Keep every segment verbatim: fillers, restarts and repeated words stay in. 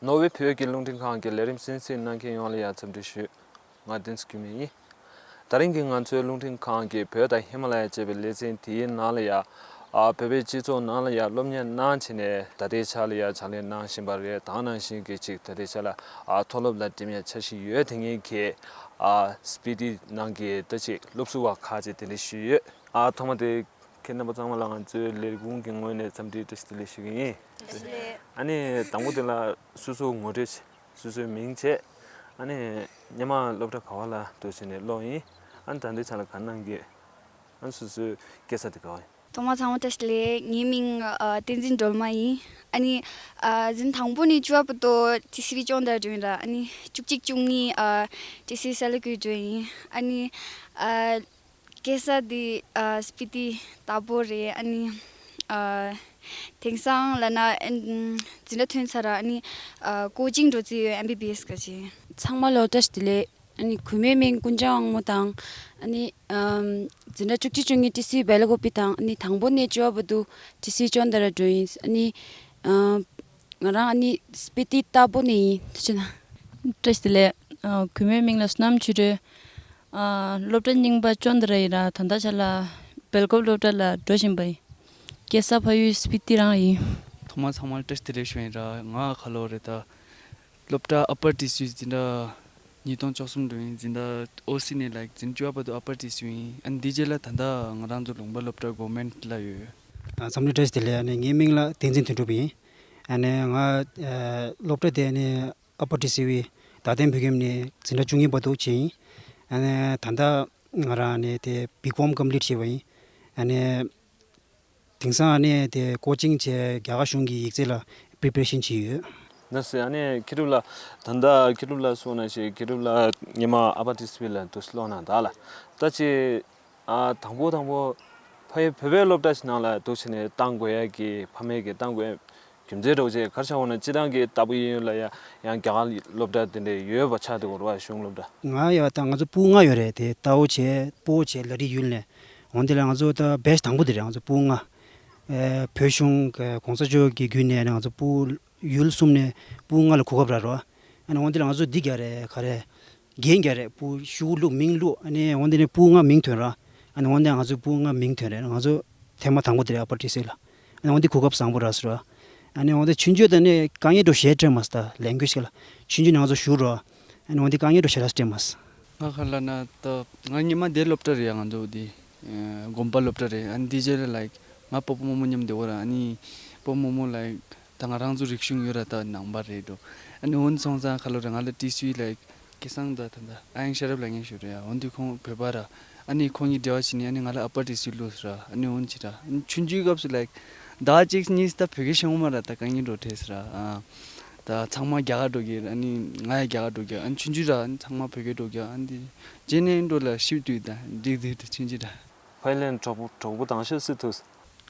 ནོར་ཝེ་བོད་ཀྱི་རླུང་འཕྲིན་ཁང་གི་ལས་རིམ་གསན་གཟིགས་གནང་མཁན་ཡོངས་ལ་ཡང་འཚམས་འདྲི་ཞུ། ང་བསྟན་འཛིན་སྐྱིད་མེད་ཡིན། ད་རིང་གི་ང་ཚོའི་རླུང་འཕྲིན་ཁང་གི་བོད་དང་ཧི་མ་ལ་ཡ་ཅེས་པའི་ལེ་ཚན་དེའི་ནང་ལ་ཡ། ཨ་བོད་པའི་སྤྱི་ཚོགས་ནང་ལ་ཡ་སློབ་གཉེར་གནང་བྱས་ནས་ད་ལྟའི་ཆ་ལ་ཡ་ཕྱག་ལས་གནང་བཞིན་པ་རེད། དེ་ནང་བཞིན་གྱི་ཅིག་ད་ལྟའི་ཆ་ལ་ཨ་མཐོ་སློབ་ལ་འགྲིམ་ཡ་འཆར་གཞི་ཡོད་དེ་ངེད་ཀྱིས་ཨ་སྤི་ཏི་ནང་གི་ད་ཅིག་སློབ་ཟུར་བ་ཁག་ཅིག་དེ་འདྲ་ཞུས་ཡོད། ཨ་ཐོག་མ་དེ། ཁྱེད་རྣམ་པ་ཚང་མ་ལ་ང་ཚོའི་ལས་ཁུངས་ཀྱི་ངོས་ནས་འཚམས་འདྲིའི་བཀྲ་ཤིས་བདེ་ལེགས་ཞུ་གི་ཡིན། བཀྲ་ཤིས་བདེ་ལེགས། ཨ་ནི་དང་པོ་དེ་ལ་སོ་སོ་ངོ་སྤྲོད་བྱེད། སོ་སོའི་མིང་བྱེད། ཨ་ནི་སྔོན་མ་སློབ་གྲྭ་ག་བ་ལ་འདུག་བྱས་ནས་སློབ་ཡིན། ཨ་ནི་ད་ལྟའི་ཆ་ལ་ག་གནང་གི། ཨ་ནི་སོ་སོའི་སྐྱེས་ས་དེ་ག་བ་ཡིན། ཐོག་མར་ཚང་མ་བཀྲ་ཤིས་བདེ་ལེགས། ངའི་མིང་ཨ་བསྟན་འཛིན་སྒྲོལ་མ་ཡིན། ཨ་ནི་ཨ་འཛིན་དང་པོ་ནས་བཅུ་པ་བར་དུ་ཊི་སི་ཝི་སྦྱོང་བརྡར་འགྲོ་ཡིན་ར། ཨ་ནི་བཅུ་གཅིག་བཅུ་གཉིས་ཨ་ཊི་སི་ཝི་སེ་ལ་ཀུའི་འགྲོ་ཡིན། ཨ་ནི་ཨ། སྐྱེས་ས་དེ་ཨ་སྤི་ཏི་ལྟ་བུ་རེད། ཨ་ནི་ཨ་དེང་སང་ལབ་ན་ཨ་འཛིན་གྲྭ་ཐོན་ཚར་ར། ཨ་ནི་ཨ་ཀོ་ཅིང་འགྲོ་རྩིས་ཡོད། ཨེམ་བི་བི་ཨེས་ག་ཅིག་ཚང་མ་ལ་བཀྲ་ཤིས་བདེ་ལེགས། ཨ་ནི་གུས་མོའི་མིང་ཀུན་བྱང་དབང་མོ་དང་། ཨ་ནི་ཨམ་འཛིན་གྲྭ་བཅུ་གཅིག་བཅུ་གཉིས་ཊི་སི་སྦེལ་ཀོབ་པི་དང་། ཨ་ནི་དང་པོ་ནས་བཅུ་པ་བར་དུ་ཊི་སི་སྦྱོང་བརྡར་འགྲོ་ཡིན། ཨ་ནི་ཨ། ང་རང་ཨ་ནི་སྤི་ཏི་ལྟ་བུ་ནས་ཡིན། ཐུགས་རྗེ་གནང་། བཀྲ་ཤིས་བདེ་ལེགས། ཨ་གུས་མོའི་མིང་ལ་བསོད་ནམས་ཆོས་སྒྲོན། ཨ་སློབ་གྲྭ་རྙིང་པ་སྦྱོང་བརྡར་ཡིན་ར། ད་ལྟ་ཆ་ལ་སྦེལ་ཀོབ་སློབ་གྲྭ་ལ་འགྲོ་བཞིན་པ་ཡིན། སྐྱེས་ས་ཕ་ཡུལ་སྤི་ཏི་རང་ཡིན། ཐོག་མར་ཚང་མར་བཀྲ་ཤིས་བདེ་ལེགས་ཞུ་ཡིན་ར། ང་ག་ལོ་རེད་ད། སློབ་གྲྭ་ཨ་པར་ཊི་སི་ཝི་འཛིན་གྲྭ་ཉིས་སྟོང་བཅུ་གསུམ་འགྲོ་ཡིན། འཛིན་གྲྭ་ཨོ་སི་ནས་ལའིཀ་འཛིན་བཅུ་པ་བར་དུ་ཨ་པར་ཊི་སི་ཝི་ཡིན། ཨ་ནི་འདི་རྗེས་ལ་ད་ལྟ་ང་རང་ཚོ་ལུང་པ་སློབ་གྲྭ་གོ་ཝར་མེན་ཊི་ལ་ཡོད། ཨ་འཚམས་འདྲི་བཀྲ་ཤིས་བདེ་ལེགས། ཨ་ནི་ངའི་མིང་ལ་བསྟན་འཛིན་དོན་གྲུབ་ཡིན། ཨ་ནི་ང་ཨ་སློབ་གྲྭ་དེ་ནི་ཨ་པར་ཊི་སི་ཝི་རྡ་སྟེང་བོད་ཁྱིམ་ནས་འཛིན་གྲྭ་བཅུ་གཉིས་བར་དུ་བྱས་ཡིན། ཨ་ནི་ད་ལྟ་ང་རང་ནི་དེ་བི་ཀོམ་ཀམ་པི་ལིཊ་བྱས་པ་ཡིན། ཨ་ནི་དེང་སང་ཨ་ནི་དེ་ཀོ་ཅིང་བྱས་རྒྱ་གར་གཞུང་གི་ཡིག་ཚད་ལ་པི་རི་པེ་རེ་ཤན་བྱས་ཡོད། ན་སི་ཨ་ནི་མཁས་གྲུབ་ལགས། ད་ལྟ་མཁས་གྲུབ་ལགས་གསུངས་ནང་བཞིན་མཁས་གྲུབ་ལགས་སྔོན་མ་ཨ་པར་ཊི་སི་ཝི་ལ་འདུག་སེ་སློབ་གནང་ད་ལ། ད་ཅི། ཨ་དང་པོ་དང་པོ་ཕ་ཡུལ་བོད་པའི་སློབ་གྲྭ་ཞིག་ནང་ལ་འདུག་བྱས་ནས་བཏང་དགོས་ཡ་གི་ཕ་མས་ཀྱིས་བཏང་དགོས་ཡ་རྒྱུ་མཚན་འདྲ་བོ་ཅིག་ག་རེ་ཆགས་འོང་ན། སྤྱིར་བཏང་གི་ལྟ་བུ་ཡིན་ཡོད་ལ་ཡ་ཡང་རྒྱ་གར་སློབ་གྲྭ་དེ་འདྲ་ཡོད་པ་ཆགས་འདུག་གོ་ར། གཞུང་སློབ་གྲྭ། ང་ཡ་ད་ང་ཚོ་སྤུ་གུ་ལྔ་ཡོད་རེད་དེ། རྟའུ་བྱས་སྤོ་བྱས་ལ་རི་ཡུལ་ནས། འོན་ཏེ་ལ་ང་ཚོ་ད་བེ་ཆི་དང་པོ་དེ་རེད། ང་ཚོ་སྤུ་གུ་ལྔ། ཨེ་བོད་གཞུང་གི་གོང་ས་མཆོག་གི་བརྒྱུད་ནས་ང་ཚོ་སྤུ་གུ་ཡུལ་གསུམ་ནས་སྤུ་གུ་ལྔ་ལ་གོ་སྐབས་རག་རོ། ཨ་ནི་འོན་ཏེ་ལ་ང་ཚོ་འདི་རྒྱ་རེད་ག་རེ། རྒན་རྒྱ་རེད། སྤུ་གུ་ཤུགས་བླུགས་མིང་བླུགས། ཨ་ནི་འོན་ཏེ་ནི་སྤུ་གུ་ལྔ་མིང་ཐོན་ར། ཨ་ནི་འོན་ཏེ་ང་ཚོའི་སྤུ་གུ་ལྔ་མིང་ཐོན་རེད། ང་ཚོ་ཐེངས་མ་དང་པོ་དེ་རེད་ཨ་པར་ཊི་སི་ཝི་ལ། ཨ་ནི་འོན་ཏེ་གོ་སྐབས་བཟང་པོ་རག་སོང་ར། ཨ་ནི་འོན་ཏེ་ཆུང་ཆུང་དེ་ནས་དཀའ་ངལ་འདྲ་བོ་ཞེ་དྲག་མ་སོང་ད། ལེང་གུ་ཨེཇ་ག་ལ་ཆུང་ཆུང་ནས་ང་ཚོ་ཞུགས་ར། ཨ་ནི་འོན་ཏེ་དཀའ་ངལ་འདྲ་བོ་ཞེ་དྲག་འཕྲད་མ་སོང་། ང་ག་ལ་ན་ད་ང་སྔོན་མ་དེ་སློབ་གྲྭ་རེད་ཡ། ང་ཚོ་དེ་དགོན་པ་སློབ་གྲྭ་རེད། ཨ་ནི་དེ་རྗེས་ལ་ལའིཀ་ང་སྤོ་བོ་རྨོ་མོ་མཉམ་དུ་འདུག་ར། ཨ་ནི་སྤོ་བོ་རྨོ་མོ་ལའིཀ་ད་ང་རང་ཚོ་རིག་གཞུང་ཡོད་ར། ད་ནང་པ་རེད་འགྲོ། ཨ་ནི་འོན་སོང་ཙང་ག་ལ་རེད། ང་ལ་ཊི་སི་ཝི་ལའིཀ་སྐལ་བཟང་ད་ད་ད་ཨ་ཡང་ཤེས་རབ་ལབ་མཁན་ཞིག་རེད་ཡ། འོན་ཏེ་ཁོང་བོད་པ་ར། ཨ་ནི་ཁོང་གཉིས་འབྲེལ་བ་བྱས་ནས་ཨ་ནི་ང་ལ་ཨ་པར་ཊི་སི་ཝི་བླུགས་སོང་ར། ཨ་ནི་འོན་ཅི་ར། ཨ་ནི་ཆུང་ཆུང་སྐབས་སུ་ལའིཀ་ཟླ་གཅིག་གཉིས་ད་བོད་སྐད་ཤེས་ཡོང་མ་ར། ད་དཀའ་ངལ་འདྲ་བོ་འཕྲད་སོང་ར། ཨ་ད་ཚང་མ་རྒྱ་གར་འགྲོ་གི། ཨ་ནི་ང་ཡང་རྒྱ་གར་འགྲོ་གི། ཨ་ནི་ཆུང་ཆུང་ར། ཨ་ནི་ཚང་མ་བོད་སྐད་འགྲོ་གི། ཨ་ནི་དེ་རྗེས་ནས་འགྲོ་ལ་ཤིབ་དུས་ད་འགྲིག་དུས་ད་ཆུང་ཆུང་ར། ཕ་ཡུལ་ལ་གྲོགས་པོ་གྲོགས་པོ་དང་ཤོས་སུ་ཐུག་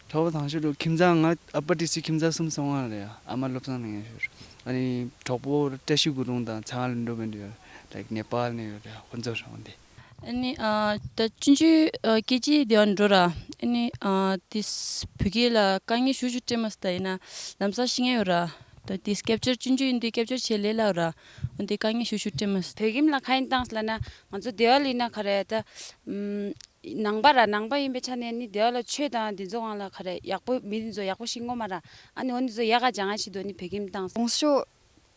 གྲོགས་པོ་དང་ཤོས་འགྲོ་ཁྱིམ་ཚང་ང་ཨ་པ་ཏི་སི་ཁྱིམ་ཚང་གསུམ་སོང་བ་རེད་ཡ། ཨ་མ་བློ་བཟང་ནས་ངེས་ཤོར། ཨ་ནི་གྲོགས་པོ་བཀྲ་ཤིས་གུ་རུང་དང་ཚང་ལ་འགྲོ་མི་འདུག་ཡ། ལའིཀ་ནེ་པཱལ་ནས་ཡོད་རེད། ཁོ་ཚོ་རང་དེ། ཨ་ནི་ཨ་ད་ཆུང་ཆུང་ཨ་སྐད་ཅིག་དེ་བ་འགྲོ་ར། ཨ་ནི་ཨ་དེ་བོད་སྐད་ལ་དཀའ་ངལ་ཞུ་ཞུ་སྤྲད་མ་སི་ད་ཡིན་ན་ལམ་སང་ཤེས་ངེས་ཡོད་ར། ད་དེ་སྐད་ཆ་ཆུང་ཆུང་ཡིན་དུས་སྐད་ཆ་བྱེད་ལས་སླ་ར། འོན་ཏེ་དཀའ་ངལ་ཞུ་ཞུ་སྤྲད་མ་སི། བོད་ཁྱིམ་ལ་ག་ཡིན་བཏང་སི་ལ་ན་ང་ཚོ་དེ་བ་ལ་ཡིན་ན་ག་རེ་ད། ནང་པ་ར། ནང་པ་ཡིན་པའི་ཆ་ནས་ནི་དེ་བ་ལ་ཆོས་དང་དེ་ཚོ་སྒང་ལ་ག་རེ་ཡག་པོ་མི་དེ་ཚོ་ཡག་པོ་ཤེས་ངོ་མ་ར། ཨ་ནི་འོ་འདི་ཚོ་ཡག་ག་སྦྱང་ཡ་ཆེད་དུ་ནི་བོད་ཁྱིམ་བཏང་སོང་། གོང་ས་མཆོག་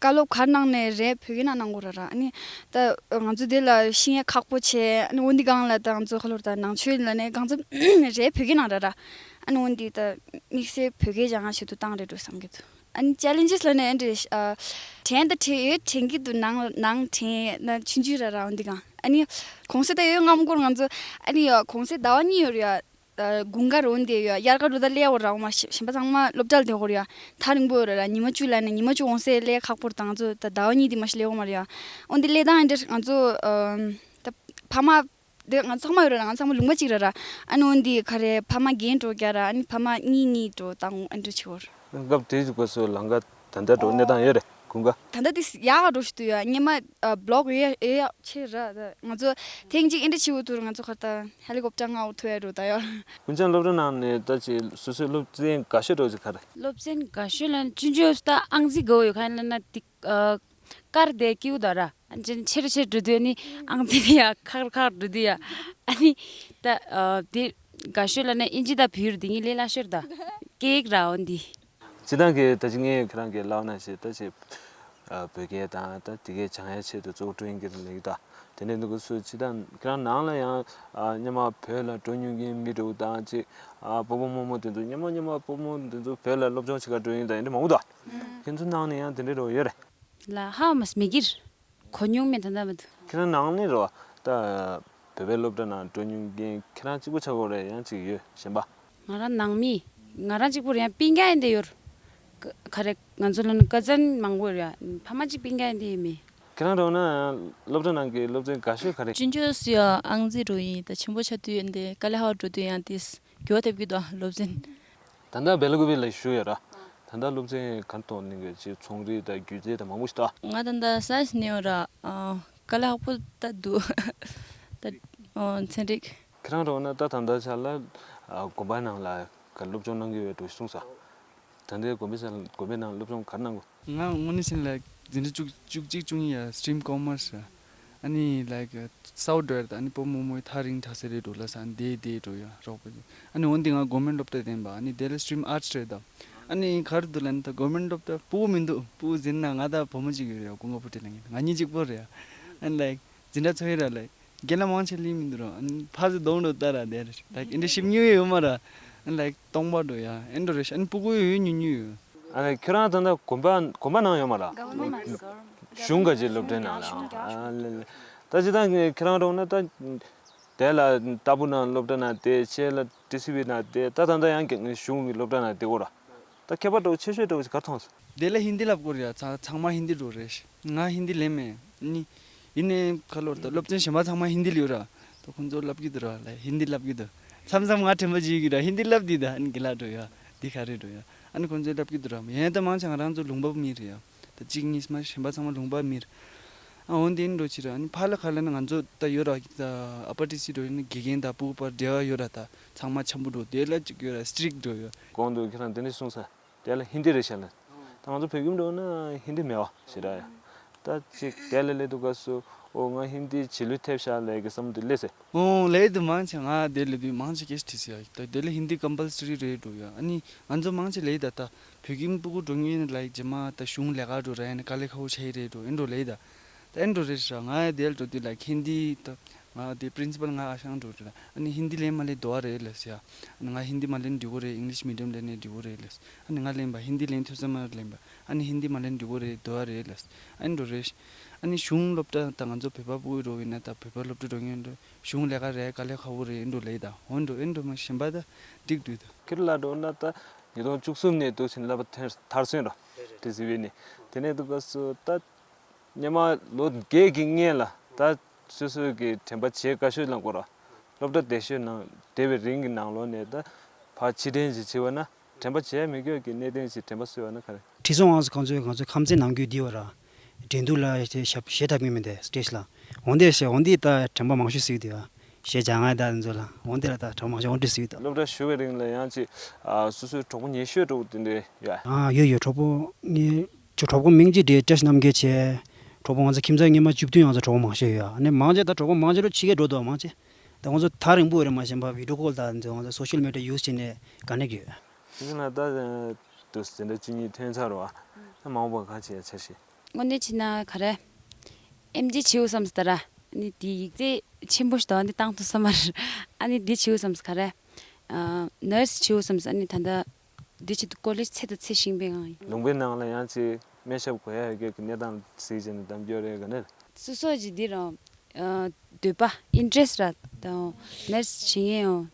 བཀའ་སློབ་ག་གནང་ནས་རེད་བོད་སྐད་ནང་གནང་དགོས་ར་ར། ཨ་ནི་ད་ང་ཚོ་དེ་ལ་ཤེས་ཡ་ཁག་པོ་བྱས། ཨ་ནི་འོ་འདི་སྒང་ལ་ད་ང་ཚོ་ཁ་ལོར་ད་ནང་ཆོས་ལ་ནས་གང་ཚ་རེད་བོད་སྐད་ནང་ར་ར། ཨ་ནི་འོ་འདི་ད་དམིགས་བསལ་བོད་སྐད་སྦྱང་ཡ་ཆེད་དུ་བཏང་རེད་འགྲོ་བསམ་གྱི་འདུག་ཨ་ནི་ཅེ་ལེན་ཇེས་ལ་ནི་ཨ་འདྲ་ཨ་དྲན་ད་དྲན་ཡོད། དྲན་གྱི་འདུག་ནང་ནང་དྲན་ན་ཆུང་ཆུང་ར་ར་འོ་འདི་གང་། ཨ་ནི་གོང་ས་ད་ཡོད་སྔ་མོ་སྐོར་ང་ཚོ་ཨ་ནི་གོང་ས་ཟླ་བ་གཉིས་ཡོད་རེད་ཡ། དགུན་ཁ་རོ་འདི་ཡོད་དབྱར་ཁ་རུ་ད་སླེབས་འོ་ར་འོ་མ་གཞན་པ་ཚང་མ་སློབ་གྲྭ་ལ་དེ་འོ་ར་ཡ། ཐག་རིང་པོ་ཡོད་ར་ར། ཉི་མ་བཅུ་ལ་ནི་ཉི་མ་བཅུ་གོང་ས་སླེབས་ཁག་པོ་ར། ད་ང་ཚོ་ད་ཟླ་བ་གཉིས་འདི་མ་ཞིག་སླེབས་འོ་མ་ར་ཡ། འོ་འདི་སླེབས་དང་ཨ་འདྲ་ང་ཚོ་ཨ་ད་ཕ་མ། དེ་ང་ཚང་མ་ཡོད་ར་ར། ང་ཚང་མ་ལུང་པ་གཅིག་ར་ར། ཨ་ནི་འོ་འདི་ག་རེ་ཕ་མ་རྒན་འགྲོ་རྒྱ་ར། ཨ་ནི་ཕ་མ་གཉིས་གཉིས་འགྲོ་བཏང་ཨ་འདྲ་བྱེད་འོ་ར། སྐབས་དེའི་སྐབས་སུ་ལམ་ཁ་ད་ལྟ་འགྲོ་གནས་སྟངས་ཡོད་རེད་དགུན་ཁ། ད་ལྟ་དེ་ཡག་ག་འགྲོ་ཞིག་འདུག་ཡ། སྔོན་མ་ཨ་བློག་ཡོད་ཡོད་ཡག་ཆེ་ར། ད་ང་ཚོ་ཐེངས་གཅིག་ཨ་འདྲ་བྱེད་འོ་ཐུར་ང་ཚོ་ཁ་ད་ཧེ་ལི་ཀོབ་ཊར་མངགས་འོ་ཐུ་ཡ་འགྲོ་ད་ཡ། ཀུན་ཅང་སློབ་གྲྭ་ནང་ནས་ད་ཅིག་སོ་སོའི་སློབ་ཚན་དགའ་ཤོས་འགྲོ་ཅིག་ག་རེ། སློབ་ཚན་དགའ་ཤོས་ལ་ཆུང་ཆུང་ད་ཨང་རྩིས་དགའ་བོ་ཡོད། ག་ཡིན་ལ་ན་ཏིག་ཨ་ཀར་དེ་ཀིའུ་ད་ར། ཨ་ཅན་ཆེར་ཆེར་འགྲོ་དུས་ཨ་ནི་ཨང་ཙི་ནི་ཡ་ཁག་ཁག་འགྲོ་དུས་ཡ། ཨ་ནི་ད་ཨ་དེ་དགའ་ཤོས་ལ་ནི་ཨིན་ཇི་ད་བོད་ཡིག་དེ་གཉིས་ལས་སླ་ཤོས་ད་སྐད་ཡིག་ར་འོན་ཏེ། སྤྱིར་བཏང་གི་ད་ཅི་ངས་ཁྱེད་རང་གི་ལབ་ན་ཞེས་ད་ཅི་ཨ་བོད་སྐད་དང་ད་དེ་གའི་སྦྱང་ཡ་ཆེད་དུ་གཙོ་བོ་སྤྲོ་ཡིན་གྱི་ལེགས་ད། དེ་ནས་འདུག་གི་སུ་སྤྱིར་བཏང་ཁྱེད་རང་ནང་ལ་ཡང་ཨ་སྔོན་མ་བོད་ལ་འགྲོ་མྱོང་མཁན་མི་འདྲ་བོ་དང་ཅི་ཨ་སྤོ་བོ་རྨོ་མོ་དེ་ཚོ་སྔོན་མ་སྔོན་མ་སྤོ་རྨོ་དེ་ཚོ་བོད་ལ་སློབ་སྦྱོང་བྱེད་ག་འགྲོ་ཡིན་དང་ཡིན་འདྲ་མང་པོ་ད། ཁྱེད་ཚོ་ནང་ནས་ཡང་དེ་འདྲ་འདྲ་ཡོད་རེད། ལ་ཧ་མ་སི་མི་གིར་གོ་མྱོང་མེད་ད་ད་མ་འདུག་ཁྱེད་རང་ནང་ནས་རོ་ད་བོད་པའི་སློབ་གྲྭ་ནང་འགྲོ་མྱོང་མཁན་ཁྱེད་རང་གཅིག་པུ་ཆགས་ཀྱི་རེད་ཡང་གཅིག་ཡོད་གཞན་པ། ང་རང་ནང་མི། ང་རང་གཅིག་པུ་རེད་ཡང་སྤུན་ཀྱག་ཡིན་དེ་ཡོད། ཀ་ག་རེ་ང་ཚོ་ལ་ནི་ཀ་ཛན་མང་པོ་ཡོད་རེད་ཡ། ཕ་མ་གཅིག་སྤུན་ཀྱག་ཡིན་དེ་ཡོད་མེད། ཁྱེད་རང་རོ་ན་སློབ་གྲྭ་ནང་གི་སློབ་ཚན་དགའ་ཤོས་ག་རེ། ཅུན་ཅོ་སི་ཡ་ཨང་རྩིས་འགྲོ་ཡིན་ད་ཆེན་པོ་ཆགས་དུས་ཡིན་དེ་དཀའ་ལས་ཧ་འགྲོ་དུས་ཡང་དེས་འགྱུར་བ་ཐེབས་ཀྱི་འདུག་སློབ་ཚན། ད་ལྟ་བེ་ལ་ཀུ་པེ་ལ་བཞུགས་ཡོད་ར། ད་ལྟ་སློབ་ཚན་ག་ཐོག་ནས་གི་ཅིག་ཚོང་རིག་དང་སྒྱུ་རྩལ་དང་མང་པོ་ཞིག་ད། ང་ད་ལྟ་ས་ཡིན་ཡོད་ར། ཨ་དཀའ་ལས་ཁག་པོ་ད་འདུག་ད་ཨ་ཚན་རིག་ཁྱེད་རང་རོགས་ན་ད་ད་ལྟ་ཆ་ལ་ཨ་དགོན་པ་ནང་ལ་ག་སློབ་སྦྱོང་གནང་གི་ཡོད་འགྲོ་གསུངས་ས། ད་ལྟའི་དགོན་པའི་ས་དགོན་པའི་ནང་སློབ་སྦྱོང་ག་རེ་གནང་དགོས། ང་དངོས་གནས་བྱས་ན་ལ་འཛིན་གྲྭ་བཅུ་བཅུ་གཅིག་བཅུ་གཉིས་ཡ་སི་ཊིམ་ཀོ་མར་སི་ར། ཨ་ནི་ལའིག་སའུ་ཌོ་ཡར་དང་ཨ་ནི་སྤོ་རྨོ་མོའི་ཐག་རིང་དྲགས་ས་རེད་འགྲོ་ལ་ས་འདས་འདས་འགྲོ་ཡ་རོགས་པ་ཨ་ནི་འོན་ཏེ་ང་གོ་མེན་སློབ་གྲྭ་བསྟན་པ་ཨ་ནི་དེ་ལ་སི་ཊིམ་ཨར་ཊི་རེད་དམ། ཨ་ནི་ག་རེ་འདུག་ལབ་ན་ད་གོ་མེན་སློབ་གྲྭ་སྤུ་གུ་མི་འདུག་སྤུ་གུ་འཛིན་ན་ང་དང་བུ་མོ་གཅིག་ཡོད་རེད་ཀུན་དགའ་བུ་ཁྲིད་ལ་ངེད་ང་གཉིས་གཅིག་པོ་རེད། ཨ་ནི་ལའིག་འཛིན་གྲྭ་ཚོགས་ཡིན་ར་ལའིག་རྒན་ལགས་མང་ཆེ་ལི་མི་འདུག་ར། ཨ་ནི་ཕ་ཚོ་གདོང་འགྲོ་ལྟ་ར་དེ་རེད་ལའིག་ཨིན་དྲ་ཞིབ་ཉུང་ཡོད་མ་ར། ཨ་ནི་ལའིག་སྟོང་པ་འགྲོ་ཡ་ཨེ་འགྲོ་རེད་ཤ་ཨ་ནི་སྤུ་གུ་ཡོད་ཉུང་ཉུང་ཡོད། ཨ་ནི་ཁྱོད་རང་ད་ལྟ་དགོན་པ་དགོན་པ་ནང་ཡོད་མ་ར། གཞུང་ག་ཅིག་སློབ་གྲྭའི་ནང་ལ་ཨ་ལེ་ལེ། ད་ཅི་ད་ཁྱེད་རང་རོགས་ན་ད་དེ་ལ་ལྟ་བུ་ནང་སློབ་གྲྭ་ནང་བསྡད་ཆེ་ལ་ཏི་སི་བི་ནང་བསྡད་ད་ད་ལྟ་ཡང་གཞུང་གི་སློབ་གྲྭ་ནང་བསྡད་གོ་ར། ད་ཁྱད་པར་འདྲ་བོ་ཆེ་ཤོས་འདྲ་བོ་ཞིག་ག་རེ་མཐོང་སོང་། དེ་ལ་ཧིན་དི་ལབ་དགོས་རེད་ཡ། ཚང་ཚང་མ་ཧིན་དི་འགྲོ་རེད། ང་ཧིན་དི་ལེན་མེད་ནི། ཡིན་ནའི་ཁ་ལོར་ད་སློབ་ཚན་གཞན་པ་ཚང་མ་ཧིན་དི་ལ་ཡོད་ར། ད་ཁོང་ཚོ་ལབ་ཀྱི་འདུག་ར་ལ་ཧིན་དི་ལབ་ཀྱི་འདུག་མཚམས་མཚམས་ང་དྲན་པ་བརྗེད་ཀྱི་ར་ཧིན་དི་ལབ་དེ་ད་ཨ་ནི་གི་ལ་འགྲོ་ཡ། འདི་ག་རེ་འགྲོ་ཡ། ཨ་ནི་ཁོང་ཚོས་ལབ་ཀྱི་འདུག་ར་ཡིན་ད་མང་ཆེ་ང་རང་ཚོ་ལུང་པ་མི་རེད་ཡ། ད་གཅིག་གཉིས་མ་གཞན་པ་ཚང་མ་ལུང་པ་མི་རེད། ཨ་འོན་ཏེ་ཨིན་འགྲོ་ཕྱིར་ཨ་ནི་ཕར་ལ་ཁ་ལ་ནི་ང་ཚོ་ད་ཡོད་ར་ད་ཨ་པ་ཏི་སི་འགྲོ་ཡིན་ན་དགེ་རྒན་དང་སྤུ་གུ་བར་འབྲེལ་བ་ཡོད་ར་ད་ཚང་མ་འཆམ་པོ་འགྲོ་དེ་ལ་གཅིག་ཡོད་ར་སི་ཊི་རིག་འགྲོ་ཡོད། གོང་དུ་ཁྱེད་རང་དེ་འདྲ་གསུངས་ས། དེ་ལ་ཧིན་དི་རེད་ཤག་ལ། ད་ང་ཚོ་བོད་ཁྱིམ་འགྲོ་ན་ཧིན་དི་མེད་བ་ཞེ་དྲག་ཡ། ད་ཅིག་དེ་ལ་སླེབས་དུས་སྐབས་སུ་ཨོ་ང་ཧིན་དི་རྗེས་ལུས་ཐེབས་ཤག་ལབ་ཀྱི་བསམ་བློ་དེ་སླེབས་སེ། ཨོ་ལབ་དུས་མང་ཆེ་ང་དེ་ལ་དུས་མང་ཆེ་སྐད་ཆ་དྲིས་སེ་ཡ། ད་དེ་ལ་ཧིན་དི་ཀམ་པལ་སི་རི་རེད་འགྲོ་ཡ། ཨ་ནི་ང་ཚོ་མང་ཆེ་ལབ་ད་ད་བོད་ཁྱིམ་སྤུ་གུ་འགྲོ་མཁན་ལ་རྗེས་མ་ད་གཞུང་ལས་ཀ་འགྲོ་ར་ཡ་ནི་དཀའ་ལས་ཁག་པོ་ཆགས་ཀྱི་རེད་འགྲོ་ཨེ་འགྲོ་ལབ་ད། ད་ཨེ་འགྲོ་རེད་ཤག་ང་དེ་ལ་འགྲོ་དུས་ལ་ཧིན་དི་ད་ང་དེ་པི་རིན་སི་པལ་ང་ཨ་ཞང་འགྲོ་རེད་ལ། ཨ་ནི་ཧིན་དི་ལེན་མ་ལེན་འདུག་བ་རེད་ལབ་ཟེར་ཡ། ཨ་ནི་ང་ཧིན་དི་མ་ལེན་འགྲིག་གོ་རེད། ཨིང་ལིཤ་མི་ཌི་ཡམ་ལེན་ནས་འགྲིག་གོ་རེད་ལབ། ཨ་ནི་ང་ལེན་པ་ཧིན་དི་ལེན་ཐུབ་ས་མ་རེད་ལེན་པ། ཨ་ནི་ཧིན་དི་མ་ལེན་འགྲིག་གོ་རེད་འདུག་བ་རེད་ལབ། ཨ་ནི་འགྲོ་རེད། ཨ་ནི་གཞུང་སློབ་གྲྭ་ད་ང་ཚོ་བོད་པ་སྤུ་གུ་འགྲོ་ཡིན་ན་ད་བོད་པ་སློབ་གྲྭ་འགྲོ་མཁན་འགྲོ་གཞུང་ལས་ཀ་རེད་དཀའ་ལས་ཁག་པོ་རེད་འགྲོ་ལེ་ད་འོན་འགྲོ་ཨེ་འགྲོ་མ་གཞན་པ་ད་འགྲིག་འདུག་ད། ཁྱེད་ལ་འགྲོ་ན་ད་ཉིས་སྟོང་བཅུ་གསུམ་ནས་འདུག་ཕྱིན་བསླབ་པ་མཐར་སོན་རོ། ཏི་སི་བི་ནས་དེ་ནས་འདུག་ག་སུ་ད། སྔོན་མ་ལོ་བརྒྱད་ཀྱི་སྔོན་ལ་ད་སོ་སོའི་གི་དྲན་པ་བརྗེད་དཀའ་ཤོས་ལ་འགོར་བ། སློབ་གྲྭ་བསྡད་ཤོས་ནང་བསྡད་པའི་རིང་གི་ནང་ལོགས་ནས་ད་ཕར་ཕྱིར་དྲན་ཞིག་བྱེད་པ་ན་དྲན་པ་བརྗེད་ཡ་མི་དགོས་ཀྱི་གནད་དོན་ཞིག་དྲན་པ་གསོས་པ་ན་ག་རེ། ཁྲི་སྲོང་ལྡེ་བཙན་ཁོང་ཚོས་ང་ཚོའི་ཁམས་ཚན་ནང་ཁུལ་འདི་བ་ར། འགྲན་བསྡུར་ལ་ཞབས་ཞབས་ཞེ་ཐག་པའི་མི་འདི་སི་ཊེ་ཇི་ལ། འོན་ཏེ་ཞེ་འོན་ཏེ་ད་དྲན་པ་མང་ཤོས་ཟིག་འདི་བ། ཞེ་བྱ་ང་ད་འཛོལ་ལ་འོན་ཏེ་ལ་ད་དྲན་པ་མང་ཤོས་འོན་ཏེ་ཟིག་ད། སློབ་གྲྭ་ཞུ་བའི་རིང་ལ་ཡང་ཅིག་སོ་སོའི་གྲོགས་པོ་ཉེ་ཤོས་འདྲ་བོ་དེ་འདྲ་ཡོད། ཨ་ཡོད་ཡོད་གྲོགས་པོ་ངའི་ཅོ་གྲོགས་པོ་མིང་ཅིག་འདྲེ་བཀྲ་ཤིས་རྣམ་རྒྱལ་བྱས། གྲོགས་པོ་ང་ཚོ་ཁྱིམ་ཚང་སྔོན་མ་བཅུ་བདུན་ཡོངས་རྫོགས་གྲོགས་པོ་མང་ཤོས་ཡོད། ཨ་ནི་མང་ཆེ་ད་གྲོགས་པོ་མང་ཆེ་ལོ་ཕྱི་རྒྱལ་འགྲོ་འདུག་མང་ཆེ། ད་ང་ཚོ་ཐག་རིང་པོ་ཡོད་རེད་མ་གཞན་པ་བི་ཌི་ཡོ་ཀོལ་ད་ང་ཚོ་སོ་ཤལ་མི་ཌི་ཡ་ཡུ་སི་བྱས་ནས་ཀ་ནེག་ཡོད། དེ་ན་ད་དུ་ཟིན་གྲྭ་བཅུ་གཉིས་ཐོན་ཚར་བ་ད་མང་པོ་ག་བྱེད་ཡ་འཆར་གཞི། དངོས་གནས་བྱས་ན་ག་རེ། ཨེམ་ཆི་བྱེའུ་བསམ་སྟ་ར། ཨ་ནི་དེ་ཡིག་ཚད་ཆེན་པོ་ཞིག་དང་འདི་བཏང་ཐུབ་ས་མ་རེད། ཨ་ནི་འདི་བྱེའུ་བསམ་སྟ་ག་རེ། ནར་སི་བྱེའུ་བསམ་སྟ། ཨ་ནི་ད་ལྟ་འདི་ཆེད་དུ་ཀོ་ལེཇ་ཚད་དང་ཚད་ཤིང་པའི་ངང་ཡིན། ལུང་པའི་ནང་ལ་ཡང་ཅིག་སྨན་ཞབས་དགོས་ཡ་ཡོད་ཀྱི་གནས་སྟངས་གཟིགས་བྱས་ནས་གཏམ་རྒྱུད་རེ་ག་ནས། སོ་སོ་གི་འདི་རང་འདོད་པ་ཨིན་ཊི་རེ་སི་ཊི་ར་དང་ནར་སི་བྱེད་མཁན་ཡང་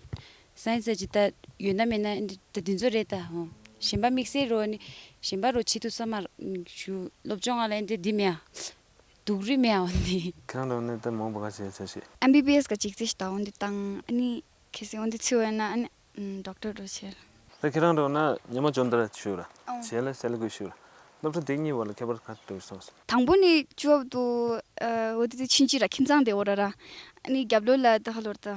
སའེན་སི་ཅིག་ད་ཡོད་ན་མེད་ན་ད་འདི་ཚོ་རེད་ད། གཞན་པ་དམིགས་བསལ་རོ་ནི་གཞན་པ་རོ་བྱེད་ཐུབ་ས་མ་རེད། ཞུ་སློབ་སྦྱོང་ང་ལ་འདི་འདི་མེད་ཨ། སྡུག་རུས་མེད་ཨ་འོ་ནི། ཁྱེད་རང་ལ་ནི་ད་མང་པོ་ག་བྱས་ཚར་ཤེས། ཨེམ་བི་བི་ཨེ་སི་ག་ཅིག་རྩིས་ཞིག་ད་འོ་འདི་བཏང་ཨ་ནི་ཁེ་སི་འོ་འདི་ཚུད་བས་ན་ཨ་ནི་ཌོག་ཊར་འགྲོ་བྱེད། ད་ཁྱེད་རང་འགྲོ་ན་ཉི་མ་བཅོ་ལྔ་ཞུ་ར། ཨོ། བྱས་ལ་སེ་ལ་ཀུ་ཞུ་ར། སློབ་གྲྭ་དེ་གཉིས་བར་ལ་ཁྱད་པར་ག་འདུག་སོང་། དང་པོ་ནི་ཅུ་བབ་ཏུ་འོ་དེ་དེ་ཆུན་ཅི་ར་ཁྱིམ་ཚང་དེ་འོ་ར་ར། ཨ་ནི་རྒྱབ་ལོ་ལ་ད་ཧ་ལོར་ད་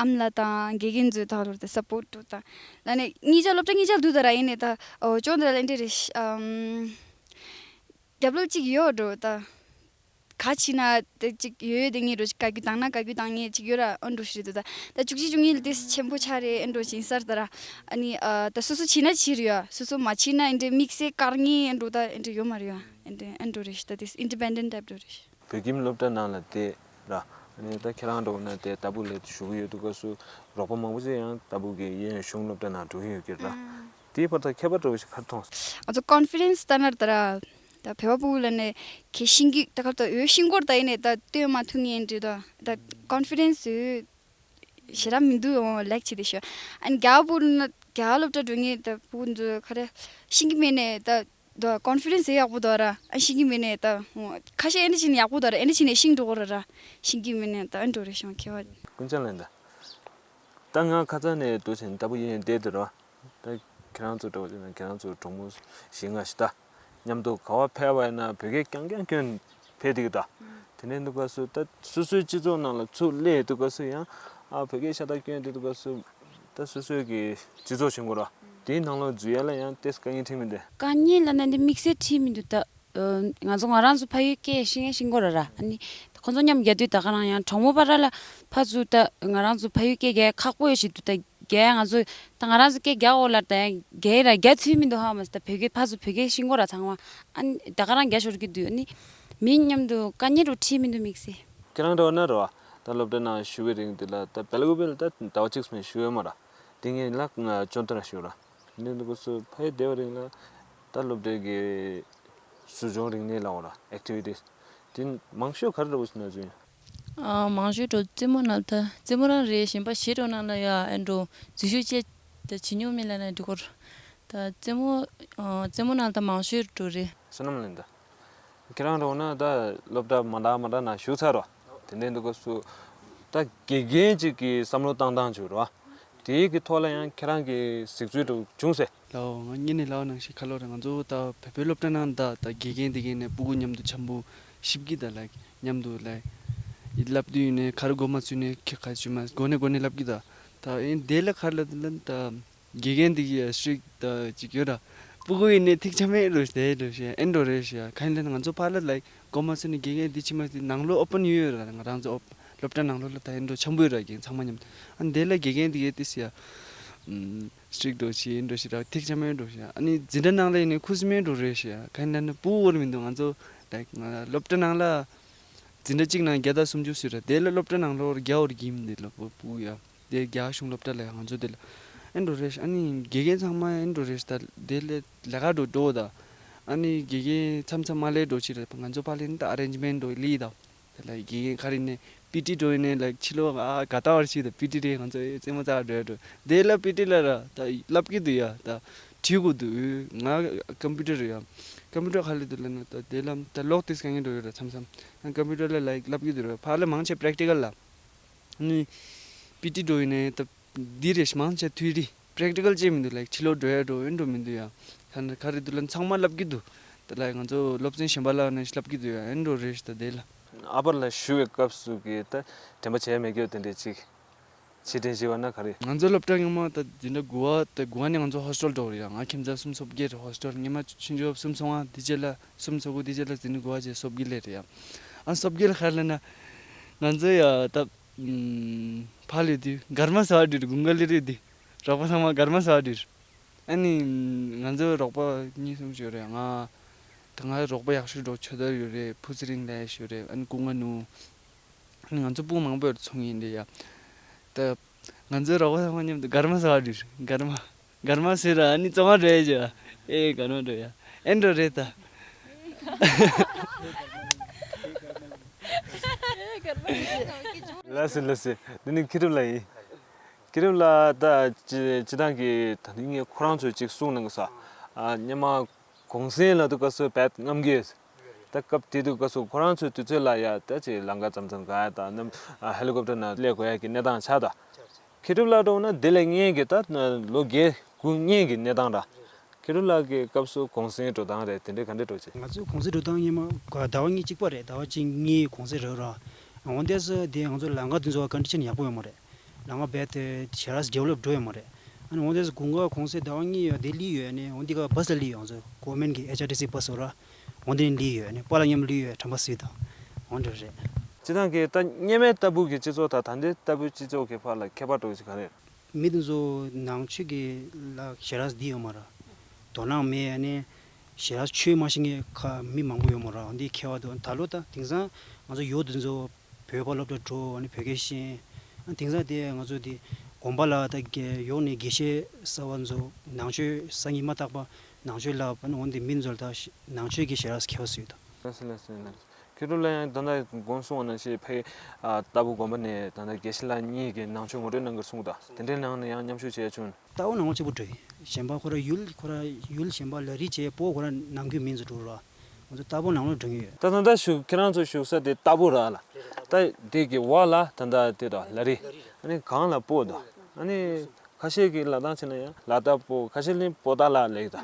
ཨམ་ལ་དང་དགེ་རྒན་ཚོས་ད་ཧ་ལོར་ད་སཔོར་ཊུ་དང་ལ་ནི་གཉིས་ཆ་སློབ་གྲྭ་གཉིས་ཆ་འདུག་ད་ར་ཡིན་ནི་ད་ཨོ་ཅོ་འདི་ར་ལ་འདྲེ་རེ་ཤ་ཨམ། རྒྱབ་ལོགས་གཅིག་ཡོད་འགྲོ་ད། ག་ཕྱིན་ན་དེ་གཅིག་ཡོད་ཡོད་དེ་ངས་འགྲོ་ཞིག་བཀའ་བཀྱོན་བཏང་ན་བཀའ་བཀྱོན་བཏང་ངེས་གཅིག་ཡོད་ར། ཨ་འགྲོ་ཞིག་རེད་འདུག་ད། ད་བཅུ་གཅིག་བཅུ་གཉིས་ལ་དེ་ཆེན་པོ་ཆགས་རེད། ཨ་འགྲོ་ཞིག་ཡིན་ས་རེད་ད་ར། ཨ་ནི་ཨ་ད་སོ་སོ་བྱིན་ན་བྱིན་རེད་ཡ། སོ་སོ་མ་བྱིན་ན་ཨེ་འདྲ་དམིགས་བསལ་བཀར་ངེས་ཨ་འགྲོ་ད་ཨེ་འདྲ་ཡོད་མ་རེད་ཡ། ཨེ་འདྲ་ཨ་འགྲོ་རེད་ཤི་ད་དེ་ཨིན་ཌི་པེན་ཌེན་ཊི་ཊའིབ་འགྲོ་རེད་ཤི། བོད་ཁྱིམ་སློབ་གྲྭ་ནང་ལ་བསྡད་ར། ཨ་ནི་ད་ཁྱེད་རང་འགྲོ་ན་དེ་ལྟ་བུ་ལས་ཞུ་གི་ཡོད་དུས་སྐབས་སུ་རོགས་པ་མང་པོ་ཅིག་ཡང་ལྟ་བུ་གི་གཡས་གཡོན་གཞུང་སློབ་གྲྭ་ནང་འགྲོ་གི་ཡོད་ཀྱི་ར། དེའི་བར་ཐག་ཁྱད་པར་འདྲ་བོ་ཞིག་ག་རེ་མཐོང་སོང་། ང་ཚོ་ཀོན་ཕི་ཌེན་སི་ལྟ་ན་ད་ར། ད་བོད་པ་ཕྲུ་གུ་ལ་ནས་ཁྱེད་ཤེས་ཀྱི་ད་སྐབས་ད་འོས་ཤེས་སྐོར་ད་ཡིན་ནས་ད་སྟོན་མ་ཐུབ་ངེས་འདྲི་ད་ད་ཀོན་ཕི་ཌེན་སི་འོས་ཞེ་དྲག་མི་འདུག་འོང་ལེགས་བྱེད་དེ་ཤོད། ཨ་ནི་རྒྱ་བོད་ན་རྒྱ་སློབ་གྲྭ་འགྲོ་ངེས་ད་ཕྲུ་གུ་འདི་ཁ་རེ་ཤེས་ཀྱི་མེད་ནས་ད་ད་ཀོན་ཕི་ཌེན་སི་ཡག་པོ་འདུག་ར། ཨ་ཤེས་ཀྱི་མེད་ནས་ད་ཁ་ཤས་ཨེ་འདྲ་བྱས་ནས་ཡག་པོ་འདུག་ར། ཨེ་འདྲ་བྱས་ནས་ཤེས་འགྲོ་གོ་ར་ར། ཤེས་ཀྱི་མེད་ནས་ད་ཨ་འགྲོ་རེ་བྱུང་ཁྱེད་བ། ཀུན་ཅང་ལན་ད། ད་ང་ཁ་ཚ་ནས་འདུག་བྱས་ནས་ལྟ་བུ་ཡིན་ཡིན་བསྡད་དེ་ར། ད་ཁྱེད་རང་ཚོ་འདྲ་བོ་ཅིག་ན་ཁྱེད་རང་ཚོ་གྲོགས་མོ་བཞི་ལྔ་ཞིག་ད་མཉམ་དུ་ག་བ་ཕེབས་པ་ཡིན་ན་བོད་སྐད་རྐྱང་རྐྱང་སྐྱོན་ཕེབས་དེ་གི་ད། དེ་ནས་འདུག་ག་སུ་ད་སོ་སོའི་སྤྱི་ཚོགས་ནང་ལ་ཚུར་སླེབས་འདུག་ག་སུ་ཡང་ཨ་བོད་སྐད་ཤ་སྟག་སྐྱོན་དེ་འདུག་ག་སུ་ད་སོ་སོའི་གི་སྤྱི་ཚོགས་བྱུང་དགོས་ར། དེའི་ནང་ལོགས་འཛུལ་ཡ་ལ་ཡང་ཏེས་དཀའ་ངལ་འཕྲད་མི་འདུག་དཀའ་ངལ་ལབ་ན་འདི་དམིགས་བསལ་འཕྲད་མི་འདུག་ད། ང་ཚོ་ང་རང་ཚོ་ཕ་ཡུལ་སྐད་ཤེས་མཁན་ཤེས་ཀྱི་ཡོད་རེད་ར། ཨ་ནི་ཁོང་ཚོ་མཉམ་རྒྱག་དུས་ད་ག་རང་ཡང་གྲོགས་མོ་བར་ལ་ཕར་ཚུར་ད་ང་རང་ཚོ་ཕ་ཡུལ་སྐད་རྒྱག་ཁག་པོ་ཡོད་ཞིག་འདུག་ད་རྒྱག་ང་ཚོ་ད་ང་རང་ཚོ་སྐད་རྒྱག་འོག་ལ་ད་ཡང་རྒྱག་ར་རྒྱག་ཐུབ་མི་འདུག་ཧ་མ་སི་ད་བོད་སྐད་ཕར་ཚུར་བོད་སྐད་ཤེས་ཀྱི་ཡོད་ར་ཚང་མ། ཨ་ནི་ད་ག་རང་རྒྱག་ཤོར་གྱི་འདུག་ཨ་ནི་མི་མཉམ་དུ་དཀའ་ངལ་རུ་འཕྲད་མི་འདུག་དམིགས་བསལ། ཁྱེད་རང་འདྲ་བ་ན་རེད་བ། ད་སློབ་གྲྭ་ནང་བཞུགས་པའི་རིང་འདི་ལ་ད་བེལ་ཀོབ་ལ་ད་ཟླ་བ་གཅིག་ཙམ་བཞུགས་ཡོད་མ་ར། དེ་ངས་ལ་སྐྱོན་ཏོ་ར་བཞུགས་ར། ནས་འདུག་སུ་ཕ་ཡི་བདེ་བ་རིང་ལ་ད་སློབ་གྲྭའི་གི་ཟུར་སྦྱོང་རིག་གནས་ལ་འོ་ར་ཨེག་ཊི་བི་ཊི་སི་དེ་མང་ཤོས་ག་རེ་འདྲ་བོ་ཞིག་ན་བཟོས་ཡིན། ཨ་མང་ཤོས་འགྲོ་རྩེད་མོ་ནང་ད་རྩེད་མོ་རང་རེད། གཞན་པ་གཞས་འགྲོ་ནང་ལ་ཡ་ཨེ་འགྲོ་འཛུལ་ཞུགས་བཅས་ད་བྱེད་མྱོང་མེད་ལ་ན་འགྲིག་གོ་ད་རྩེད་མོ་ཨ་རྩེད་མོ་ནང་ད་མང་ཤོས་འགྲོ་རེད། བསོད་ནམས་ལེན་ད། ཁྱེད་རང་འགྲོ་ན་ད་སློབ་གྲྭ་མ་འདྲ་མ་འདྲ་ན་བཞུགས་ཚར་རོ། དེ་འདྲའི་འདུག་སྐབས་སུ་ད་དགེ་རྒན་ཅིག་གི་བསམ་བློ་བཏང་སྟངས་བྱུང་རོ། དེའི་གི་ཐོག་ལ་ཡང་ཁྱེད་རང་གི་གཟིགས་ཚུལ་དུ་བྱུང་ཟེར། ལའོ་ང་གཉིས་ནས་ལའོ་ནང་བཞིན་ཁ་ལོ་རེད། ང་ཚོ་ད་བོད་པའི་སློབ་གྲྭ་ནང་ད་ད་དགེ་རྒན་དེ་གས་ནས་སྤུ་གུ་མཉམ་དུ་འཆམ་པོ་ཞིབ་ཀྱི་ད་ལ་མཉམ་དུ་ལ་ཡི་བསླབ་དུས་ཡིན་ནས་ག་རེ་མགོ་མ་ཚོས་ནས་ཁྱེད་ག་ཚོད་མ་མགོ་ནས་མགོ་ནས་བསླབ་ཀྱི་ད་ད་ཨེ་དེ་ལ་ག་རེ་ལ་ད་ལ་ད། དགེ་རྒན་འདི་གི་ཡ་ཤིག་ད་ཅིག་ཡོད་ར། སྤུ་གུ་ཡིན་ནས་ཐིག་ཆ་མེད་རུ་དེ་རུ་ཤེ་ཨེན་འགྲོ་རེད་ཤེ་ཡ་ཁ་ཡིན་ལ་ང་ཚོ་ཕར་ལ་ལའིག་གོ་མ་སོན་ནས་དགེ་རྒན་འདི་ཕྱི་མ་དེ་ནང་ལོ་ཨོ་པན་ཡོད་ཡོད་ར། ང་རང་ཚོ་ཨོ་སློབ་གྲྭ་ནང་ལོ་ལ་ད་ཨེན་འགྲོ་འཆམ་པོ་ཡོད་ར་རྒན་ཚང་མ་མཉམ་དུ་ཨ་འདི་ལ་དགེ་རྒན་འདི་གི་ཏི་སི་ཡ་ཤིག་འགྲོ་ཤི་ཨེན་འགྲོ་ཤི་ར་ཐིག་ཆ་མེད་འགྲོ་ཤི་ཨ་ནི་འཛིན་གྲྭ་ནང་ལ་ཡིན་ནས་ཁུ་སི་མེད་འགྲོ་རེད་ཤེ་ཡ་ཁ་ཡིན་ལ་ནི་སྤུ་གུ་བོར་མི་འདུག་ང་ཚོ་ལའིག་ང་སློབ་གྲྭ་ནང་ལ་འཛིན་གྲྭ་གཅིག་ནང་བརྒྱ་དང་སུམ་ཅུ་ཟེར་ར་དེ་ལ་སློབ་གྲྭ་ནང་ལོ་བརྒྱ་བོར་གིམ་འདི་ལ་སྤུ་གུ་ཡ། དེ་རྒྱ་གཞུང་སློབ་གྲྭ་ལ་ང་ཚོ་དེ་ལ་ཨེ་འགྲོ་རེད་ཨ་ནི་དགེ་རྒན་ཚང་མ་ཨེ་འགྲོ་རེད་ད་དེ་ལས་ལས་ཀ་འགྲོ་འགྲོ་ད་ཨ་ནི་དགེ་རྒན་མཚམས་མཚམས་མ་ལས་འགྲོ་ཕྱིར་ང་ཚོ་ཕ་ལས་ནི་ད་ཨ་རེན་ཇི་མེན་འགྲོ་ལི་ད་དེ་ལ་དགེ་རྒན་ག་རེ་ནས་པི་ཊི་འགྲོ་ཡིན་ནས་ལ་ཕྱི་ལོ་ཨ་ག་ད་བར་ཕྱིན་ད་པི་ཊི་རེད་ང་ཚོ་ཨེ་རྩེད་མོ་རྩེ་འགྲོ་འགྲོ་དེ་ལ་པི་ཊི་ལ་ར་ད་བསླབ་ཀྱི་འདུག་ཡ་ད་བྲིས་དགོས་འདུག་ང་ཀམ་པུ་ཊར་རེད་ཡ་ཀམ་པུ་ཊར་ག་ལས་འདུག་ལ་ན་ད་དེ་ལ་ད་ལོག་དེ་སྐད་ངན་འགྲོ་ཡོད་ར་མཚམས་མཚམས་ང་ཀམ་པུ་ཊར་ལ་ལ་བསླབ་ཀྱི་འདུག་ར་ཕ་ལ་མང་ཆེ་པེ་རེག་ཊི་ཀལ་ལ། ནི། པི་ཊི་འགྲོ་ཡིན་ནའི་ད། འདི་རེད་མང་ཆེ་དུས་རི། པེ་རེག་ཊི་ཀལ་ཅེས་མི་འདུག་ལའིག་ཕྱི་ལོགས་འགྲོ་ཡ་འགྲོ་ཡིན་འགྲོ་མི་འདུག་ཡ། ད་ནི་ག་རེ་འདུག་ལ་ཚང་མ་བསླབ་ཀྱི་འདུག་ད་ལའིག་ང་ཚོ་སློབ་ཚན་གཞན་པ་ལ་ནི་བསླབ་ཀྱི་འདུག་ཡ་ཨེ་འགྲོ་རེད་ད་དེ་ལ། ཨ་ཕར་ལ་བཞུགས་པའི་སྐབས་སུ་གི་ད་དྲན་པ་བྱས་མེད་རྒྱུ་དེ་འདྲས་ཅིག་ཕྱིར་དྲན་ཞིག་བ་ན་ག་རེ། ང་ཚོ་སློབ་གྲྭ་སྔོན་མ་ད་འཛིན་གྲྭ་དགུ་པ་ད་དགུ་པ་ནས་ང་ཚོ་ཧོ་སི་ཊེལ་འགྲོ་རེད་ཡ། ང་ཁྱིམ་ཚང་སུམ་སོ་བརྒྱད་རེད། ཧོ་སི་ཊེལ་སྔོན་མ་ཆུང་ཆུང་སུམ་སོ་ལྔ་དེ་རྗེས་ལ་སུམ་སོ་དགུ་དེ་རྗེས་ལ་འཛིན་གྲྭ་དགུ་པ་བྱས་སོ་བརྒྱད་ལས་རེད་ཡ། ཨ་སོ་བརྒྱད་ལ་ག་རེ་ལབ་ན། ང་ཚོ་ཡ་ད། ཕ་ལས་དུས་གར་མ་ཟ་བ་དུས་དགུན་ཁ་ལས་རེད་དུས། རོགས་པ་ཚང་མ་གར་མ་ཟ་བ་དུས། ཨ་ནི། ང་ཚོ་རོགས་པ་གཉིས་གསུམ་ཞིག་ཡོད་རེད་ང་། ད་ང་རོགས་པ་ཡག་ཤོས་འགྲོ་ཆོས་དར་ཡོད་རེད། ཕུ་ཚི་རིང་ལས་ཞིག་ཡོད་རེད། ཨ་ནི་སྐུ་ངོ་ནུ། ཨ་ནི་ང་ཚོ་སྤུན་མང་པོ་ཡོད་རེད་ཚོང་ཡིན་རེད་ཡ། ད། ང་ཚོའི་རོགས་པ་ཚང་མ་མཉམ་དུ་གར་མ་ཟ་བ་དུས་གར་མ། གར་མ་ཟེར་ར་ཨ་ནི་བཙོང་བ་འགྲོ་ཡ་ཅི་བ། ཨེ་གར་མ་འགྲོ་ཡ། ཨེ་འགྲོ་རེད་ད། ལགས་སེ་ལགས་སེ། འདི་ནི་མཁས་གྲུབ་ལགས་ཡིན། མཁས་གྲུབ་ལགས་ད་སྤྱི་སྤྱི་བཏང་གི་ད་ནི་ངས་ཁོ་རང་ཚོས་ཅིག་གསུངས་གནང་གི་ས། ཨ་སྔོན་མ་གུང་སེང་ལ་དུ་ག་སོ་བད་རྔམ་གི་ཡོད། ད་སྐབས་དེ་དུས་སྐབས་སུ་ཁོ་རང་ཚོའི་དུས་ཚོད་ལ་ཡ་ད་ཅིག་ལམ་ཁ་ཙམ་ཙམ་ག་ཡ་དང་ནམ་ཧེ་ལི་ཀོབ་ཊར་ནང་སླེབས་དགོས་ཡ་གི་གནས་སྟངས་ཆགས་དང་། མཁས་གྲུབ་ལགས་འགྲོ་ན་དེ་ལས་སྔོན་གྱི་ད་ལོ་བརྒྱད་དགུ་སྔོན་གྱི་གནས་སྟངས་ར། མཁས་གྲུབ་ལགས་ཀྱི་སྐབས་སུ་གུང་སེང་འགྲོ་སྟངས་རེད་དེ་འདྲས་ག་འདྲས་འགྲོ་བྱེད། ང་ཚོའི་གུང་སེང་འགྲོ་སྟངས་སྔོན་མ་ཟླ་བ་གཉིས་གཅིག་པ་རེད། ཟླ་བ་གཅིག་གཉིས་གུང་སེང་རེད་ར། འོན་ཏེ་སུ་དེ་ང་ཚོ་ལམ་ཁ་དེ་ཚོ་ཀོན་ཌི་ཤན་ཡག་པོ་ཡོད་མ་རེད། ལམ་ཁ་རྦད་དེ་ཞེ་དྲག་ཌི་ཝེ་ལོབ་འགྲོ་ཡོད་མ་རེད། ཨ་ནི་འོ་དེ་དགུན་ཁ་གུང་སེང་ཟླ་བ་གཉིས་ཡོད་དེ་ལི་ཡོད་ནི་འོ་འདི་ག་བ་སི་ལ་ལི་ཡོད་ང་ཚོ་གོ་མེན་གི་ཨེཆ་ཨར་ཊི་སི་བ་སི་ར་འོ་འདི་ལི་ཡོད་ནི་པཱ་ལགས་མཉམ་ལི་ཡོད་དྲན་པ་སི་དང་འོ་འདྲ་རེད། སྤྱིར་བཏང་གི་ད་སྔོན་མའི་ལྟ་བུ་གི་སྤྱི་ཚོགས་དང་ད་ལྟའི་ལྟ་བུའི་སྤྱི་ཚོགས་ཀྱི་བར་ལ་ཁྱད་པར་འདྲ་བོ་ཞིག་ག་རེ། མི་དེ་ཚོ་ནང་ཆོས་ཀྱི་ལ་ཞེ་དྲག་འདི་ཡོད་མ་རེད། དོ་སྣང་མེད་ཨ་ནི་ཞེ་དྲག་ཆོས་མ་ཤེས་མཁན་ཁ་མི་མང་པོ་ཡོད་མ་རེད་འདི་ཁྱད་པར་འདུག་ད་ལོ་ད་དེང་སང་ང་ཚོ་ཡོད་དེ་ཚོ་བོད་པ་སློབ་གྲྭ་འགྲོ་ཨ་ནི་བོད་སྐད་ཤེས་ཨ་དེང་སང་དེ་ང་ཚོ་དེ་དགོན་པ་ལ་ད་གི་ཡོང་ནས་དགེ་བཤེས་གསར་བ་ཚོ་ནང་ཆོས་སང་ཉིན་མ་བརྟག་པ་ནང་ཆོས་ལབ་ཨ་ནི་འོན་ཏེ་མི་ཚོ་ལ་ད་ནང་ཆོས་ཀྱི་ཞེ་དྲག་ཁྱད་པར་ཟེར་ཡོད་ད། ལགས་སོ་ལགས་སོ་ལགས་སོ། ཁྱེད་རང་ལ་ཡང་ད་ལྟ་དགོངས་གསུང་བ་ནང་བཞིན་ཕའི་ཨ་ལྟ་བུ་དགོན་པ་ནས་ད་ལྟ་དགེ་བཤེས་ལགས་གཉིས་ཀྱིས་ནང་ཆོས་ངོ་སྤྲོད་གནང་གི་གསུངས་དང་དེ་འདྲའི་ནང་ནས་ཡང་མཉམ་ཞུགས་བྱས་བྱུང་། ལྟ་བ་ནང་ལོགས་གཅིག་པུ་འགྲོ་ཡི། གཞན་པ་ཁོ་ར་ཡུལ་ཁོ་ར་ཡུལ་གཞན་པ་ལ་རི་བྱས་སྤོ་ཁོ་ར་ནང་ཁུལ་མི་ཚོ་འགྲོ་ར། ང་ཚོ་ལྟ་བུ་ནང་ལོགས་འགྲོ་གི་ཡོད། ད་ད་ལྟ་བཞུགས་ཁྱེད་རང་ཚོ་བཞུགས་ས་དེ་ལྟ་བུ་ར་ལ། ད་དེ་གི་འོག་ལ་ད་ལྟ་དེ་དང་ལ་རི་ཨ་ནི་གང་ལ་སྤོ་དང་ཨ་ནི། ཁ་ཤས་ཀྱིས་ལ་དྭགས་ཕྱིན་ན་ཡང་ལ་དྭགས་པོ་ཁ་ཤས་ལ་པོ་ཏཱ་ལ་ལབ་ད།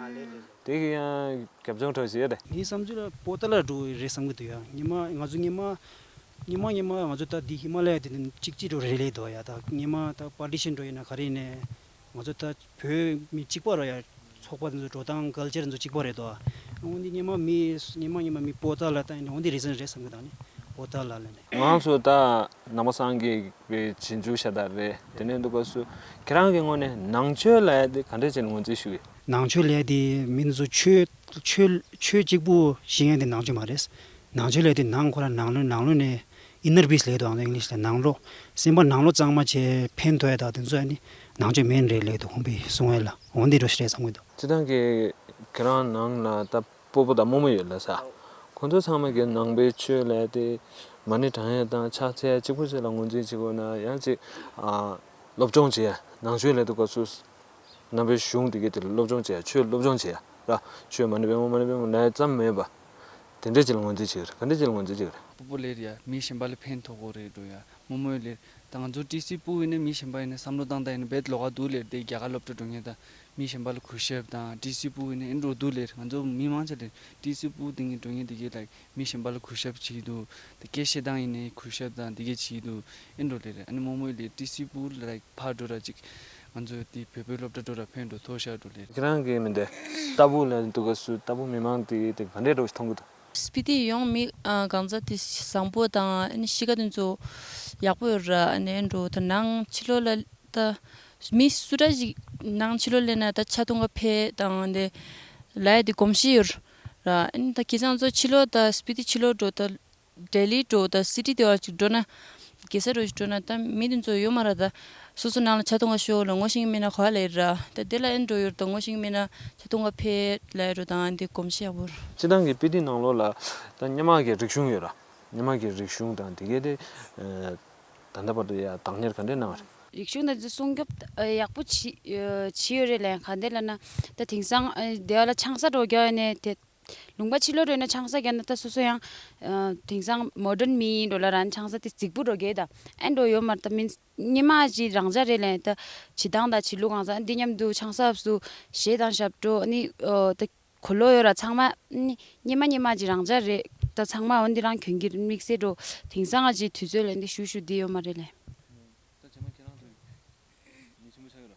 དེ་གི་ཡང་རྒྱབ་ལྗོངས་འདྲ་བོ་ཞིག་རེད། ངའི་བསམ་ཚུལ་ལ་པོ་ཏཱ་ལ་འགྲོ་གི་རེད་བསམ་གྱི་འདུག་ཡ། སྔོན་མ་ང་ཚོ་སྔོན་མ་སྔོན་མ་སྔོན་མ་ང་ཚོ་ད་འདི་ཧི་མ་ལ་ཡ་དེ་ནི་གཅིག་གཅིག་འགྲོ་རེད་ལབ་འདུག་ཡ། ད་སྔོན་མ་ད་པར་ཊི་ཤན་འགྲོ་ཡིན་ན་ག་རེ་ཡིན་ནའི་ང་ཚོ་ད་བོད་མི་གཅིག་པ་རེད་ཡ། ཚོགས་པ་དེ་ཚོ་འགྲོ་སྟངས་ཀལ་ཅར་དེ་ཚོ་གཅིག་པ་རེད་དོ། འོན་ཏེ་སྔོན་མ་མི་སྔོན་མ་སྔོན་མ་མི་པོ་ཏཱ་ལ་ད་ཡིན་ན་འོན་ཏེ་རེད་ཟེར་རེད་བསམ་གྱི་འདུག་ནི་པོ་ཏཱ་ལ་ལ་ནི། ང་ཚོ་ད་ནང་པ་སངས་རྒྱས་པའི་རྗེས་འཇུག་ཤ་སྟག་རེད། དེ་ནས་འདུག་སྐབས་སུ་ཁྱེད་རང་གི་ངོས་ནས་ནང་ཆོས་ལབ་ཡ་དེ་ག་འདྲས་ཅིག་ངོས་འཛིན་ཞུ་གི། ནང་ཆོས་ལབ་ཡ་དེ་མི་ཚོ་ཆོས་ཆོས་ཆོས་གཅིག་པུ་ཤེས་ཡ་དེ་ནང་ཆོས་མ་རེད། ནང་ཆོས་ལབ་ཡ་དེ་ནང་ཁོ་ར་ནང་ལོགས་ནང་ལོགས་ནས་ཨིན་ནར་པིས་ལབ་འདུག་ཨང་ཨིང་ལིཤ་ལ་ནང་ལོགས་སེམས་པ་ནང་ལོགས་གཙང་མ་བྱས་ཕན་ཐོགས་ཡ་དག་དེ་ཚོ་ཨ་ནི་ནང་ཆོས་མིན་རེད་ལབ་འདུག་ཁོང་པས་གསུང་ཡ་ལ་འོན་ཏེ་འགྲོ་ཤི་རེད་བསམ་གི་འདུག་སྤྱིར་བཏང་གི་ཁྱེད་རང་ནང་ལ་ད་སྤོ་བོ་དང་རྨོ་མོ་ཡོད་ལ་ས། ཁོང་ཚོ་ཚང་མ་གི་ནང་པའི་ཆོས་ལས་དེ་མ་ཎི་བགྲང་ཡས་དང་ཕྱག་འཚལ་ཡས་གཅིག་པུ་ཞིག་ལ་ངོས་འཛིན་བྱེད་དགོས་ན་ཡང་ཅིག་ཨ། སློབ་སྦྱོང་བྱེད་ཡས་ནང་ཆོས་ལས་དུ་སྐབས་སུ་ནང་པའི་གཞུང་དེ་གའི་དེ་ལ་སློབ་སྦྱོང་བྱེད་ཡས་ཆོས་སློབ་སྦྱོང་བྱེད་ཡས་ར་ཆོས་མ་ཎི་པདྨོ་མ་ཎི་པདྨོ་ལས་ཙམ་མེད་པ་དེ་འདྲས་ཅིག་ལ་ངོས་འཛིན་བྱེད་གི་རེད། ག་འདྲས་ཅིག་ལ་ངོས་འཛིན་བྱེད་གི་རེད། སྤོ་བོ་ལེར་ཡ་མི་གཞན་པ་ལ་ཕན་ཐོགས་གོ་རེད་འགྲོ་ཡ། རྨོ་མོ་ལེར་ད་ང་ཚོ་ཊི་སི་སྤུ་ཡིན་ན་མི་གཞན་པ་ཡིན་ན་བསམ་བློ་བཏང་ད་ཡིན་ན་རྦད་ལོགས་ཀ་འདུག་ལེར་དེ་རྒྱ་གར་སློབ་གྲྭ་འགྲོ་མཁན་དང་མི་གཞན་པ་ལ་གུས་ཞབས་དང་ཊི་སི་སྤུ་ཡིན་ན་ཨེ་འགྲོ་འདུག་ལེར། ང་ཚོ་མི་མང་ཆེ་ལེར་ཊི་སི་སྤུ་དེ་གི་འགྲོ་མཁན་དེ་གི་ལའིག་མི་གཞན་པ་ལ་གུས་ཞབས་བྱེད་ཀྱི་འདུག་དེ་སྐད་བཤད་སྟངས་ཡིན་ནའི་གུས་ཞབས་དང་དེ་གི་བྱེད་ཀྱི་འདུག་ཨེ་འགྲོ་ལེར། ཨ་ནི་རྨོ་མོ་ལེར་ཊི་སི་སྤུ་ལའིག་ཕར་འགྲོ་ར་ཅིག་ང་ཚོ་དེ་བོད་པའི་སློབ་གྲྭ་འགྲོ་ར་ཕན་འགྲོ་ཐོག་ཤར་འགྲོ་ལེར། ཁྱེད་རང་གི་མི་འདི་ལྟ་བུ་ལ་འདུག་ག་སུ་ལྟ་བུ་མི་མང་དེ་དེ་ག་འདྲས་འགྲོ་ཞིག་མཐོང་གི་འདུག་སྤི་ཏི་ཡོངས་མི་ཨ་གང་ཟག་དེ་བཟང་པོ་དང་ཨ་ནི་གཤིས་ཀ་དེ་ཚོ་ཡག་པོ་ཡོད་ར། ཨ་ནི་ཨེ་འགྲོ་ད་ནང་ཕྱི་ལོགས་ལ་ད་མི་སུ་འདྲ་ཞིག་ནང་ཕྱི་ལོགས་སླེབས་ན་ད་ཆ་ཚང་ག་ཕེབས་དང་དེ་ལ་ཡ་དེ་གོམས་གཤིས་ཡོད་ར། ཨ་ནི་ད་ཁྱེད་ཚང་ཚོ་ཕྱི་ལོགས་ད་སྤི་ཏི་ཕྱི་ལོགས་འགྲོ་ད་ལྡི་ལི་འགྲོ་ད་སི་ཊི་དེ་བ་ཅིག་འགྲོ་ན་གེ་སར་རུ་ཞིག་འགྲོ་ན་ད་མི་དེ་ཚོ་ཡོད་མ་ར། ད་སོ་སོ་ནང་ལ་ཆ་ཚང་ག་ཤོག་ལ་ངོ་ཤེས་ཀྱི་མེད་ན་ག་ལ་ཡོད་ར། ད་དེ་ལ་ཨེ་འགྲོ་ཡོད་ད་ངོ་ཤེས་ཀྱི་མེད་ན་ཆ་ཚང་ག་ཕེབས་ལ་ཡ་འགྲོ་དང་ཨ་ནི་དེ་གོམས་གཤིས་ཡག་པོ་ར། སྤྱིར་བཏང་གི་སྤི་ཏི་ནང་ལོགས་ལ་ད་སྔོན་མ་གི་རིག་གཞུང་ཡོད་ར། སྔོན་མ་གི་རིག་གཞུང་དང་དེ་གའི་དེ་ད་ལྟ་བར་དུ་ཡ་བདག་གཉེར་ག་འདྲས་གནང་བ་རེད། རིག་གཞུང་དང་དེ་སྲུང་སྐྱོབ་ཡག་པོ་བྱེད་བྱེད་ཡོད་རེད་ལན། ག་འདྲས་ལབ་ན་ད་དེང་སང་དེ་བ་ལ་ཆང་ས་འགྲོ་རྒྱུ་ཡོད་ནས་དེ་ལུང་པ་ཕྱི་ལོགས་འགྲོ་ན་ཆང་ས་རྒྱག་ན་ད་སོ་སོ་ཡང་དེང་སང་མོ་ཌན་མི་ཡིན་འགྲོ་ལ་རང་ཆང་ས་དེ་རྫིག་པོ་འགྲོ་གི་ད་ཨེ་འགྲོ་ཡོད་མ་རེད། ད་མིན་སྔོན་མ་ཅིག་རང་འཇགས་རེད་ལན། ད་བྱེད་སྟངས་དང་བྱེད་ལུགས་གང་ས་འདི་མཉམ་དུ་ཆང་ས་བབས་སུ་གཞས་དང་ཞབས་བྲོ་ནི་ད། གོ་ལོ་ཡོད་ར་ཚང་མ་ནི་སྔོན་མ་སྔོན་མ་ཅིག་རང་འཇགས་རེད། ད་ཚང་མ་འོ་འདི་རང་གྱོན་གྱི་དམིགས་བསལ་འགྲོ་དེང་སང་ང་ཅིག་དུས་ཚོད་ལ་འདི་ཞུ་ཞུ་འདི་ཡོད་མ་རེད་ལེ། ད་རྗེས་མ་ཁྱེད་རང་ཚོ་ཉེས་ཆེན་པོ་ཆགས་ཡོད་ར།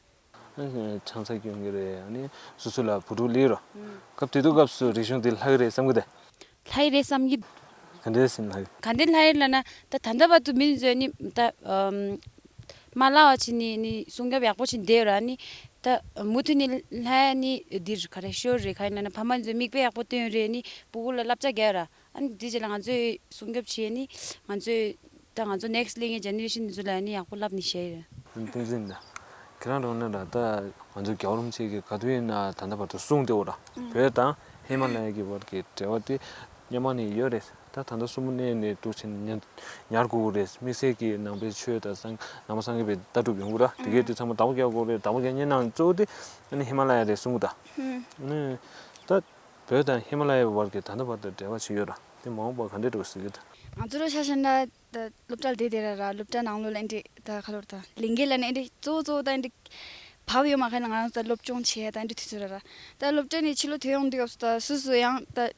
ཨ་ཆང་ས་གྱོན་གྱི་རེད། ཨ་ནི་སོ་སོ་ལ་བུ་ཕྲུག་ལི་རོ། སྐབས་དེ་དུས་སྐབས་སུ་རིག་གཞུང་འདི་ལྷག་གི་རེད་བསམ་གི་དེ། ལྷག་གི་རེད་བསམ་གི། ག་འདྲས་ཟིན་ལྷག་གི། ག་འདྲས་ལྷག་གི་ལབ་ན་ད་ད་ལྟ་བར་དུ་མི་ཚོས་ནི་ད། མ་ལ་བ་ཆི་ནི་ནི་སྲུང་སྐྱོབ་ཡག་པོ་ཆི་འདེ་ར་ནི། ད་མུ་མཐུད་ནི་ལྷ་ནི་འདིར་ག་རེ་ཤོར་རེ་ག་ཡིན་ན་ཕ་མ་ཚོས་མིག་དཔེ་ཡག་པོ་སྟོན་རེ་ནི་སྤུ་གུ་ལ་བསླབ་བྱ་རྒྱག་ར། ཨ་ནི་འདི་རྗེས་ལ་ང་ཚོས་སྲུང་སྐྱོབ་བྱེད་ནི་ང་ཚོས་ད་ང་ཚོ་next སླེབས་མཁན་ཇེ་ནེ་རེ་ཤན་འདི་ཚོ་ལ་ནི་ཡག་པོ་བསླབ་ནི་བྱས་ཡོད། བསྟན་འཛིན་ད་ཁྱེད་རང་རང་ན་ར་ད་ང་ཚོ་རྒྱལ་བ་རིན་པོ་ཆེ་གི་ག་དུས་ཡིན་ན་ད་ལྟ་བར་དུ་གསུངས་བསྡད་ཡོད་ར། བོད་དང་ཧི་མ་ལ་ཡ་གི་བར་གྱི་འབྲེལ་བ་དེ་སྔོན་མ་ནས་ཡོད་རེད། ད་ད་ལྟ་སྲུ་མོ་གནས་ནས་འདུག་ཕྱིན་ཉར་ཉར་དགོས་རེད། དམིགས་བསལ་གྱི་ནང་པའི་ཆོས་དང་སངས་ནང་པ་སངས་རྒྱས་པའི་ལྟ་གྲུབ་ཡོང་གི་ར། དེ་གའི་དེ་ཚང་མ་བདག་པོ་རྒྱག་དགོས་རེད། བདག་པོ་རྒྱག་མཁན་ནང་གཙོ་བོ་དེ་ཨ་ནི་ཧི་མ་ལ་ཡ་རེད་གསུང་གི་ད། ཨ་ནི་ད་བོད་དང་ཧི་མ་ལ་ཡའི་བར་གྱི་ད་ལྟ་བར་དུ་འབྲེལ་བ་ཞིག་ཡོད་ར། དེ་མ་འོངས་པར་ག་འདྲས་འགྲོ་ཟེར་གི་ད། ང་ཚོ་ལོ་ཤ་ཤ་འདྲ་ད་སློབ་གྲྭ་ལ་བསྡད་བསྡད་ར་ར་སློབ་གྲྭ་ནང་ལོགས་ལ་ཨེ་འདྲས་ད་ག་ལོར་ད་ལས་འགན་ལ་ནི་ཨེ་འདྲས་གཙོ་བོ་གཙོ་བོ་ད་ཨེ་འདྲས་བབས་ཡོད་མ་ཁ་ན་ང་རང་ད་སློབ་སྦྱོང་བྱས་ད་ཨེ་འདྲས་དུས་ཚོད་ར་ར་ད་སློབ་གྲྭ་ནས་ཕྱི་ལོགས་ཐོན་ཡོང་དུས་སྐབས་སུ་ད་སུ་སུ་ཡང་ད།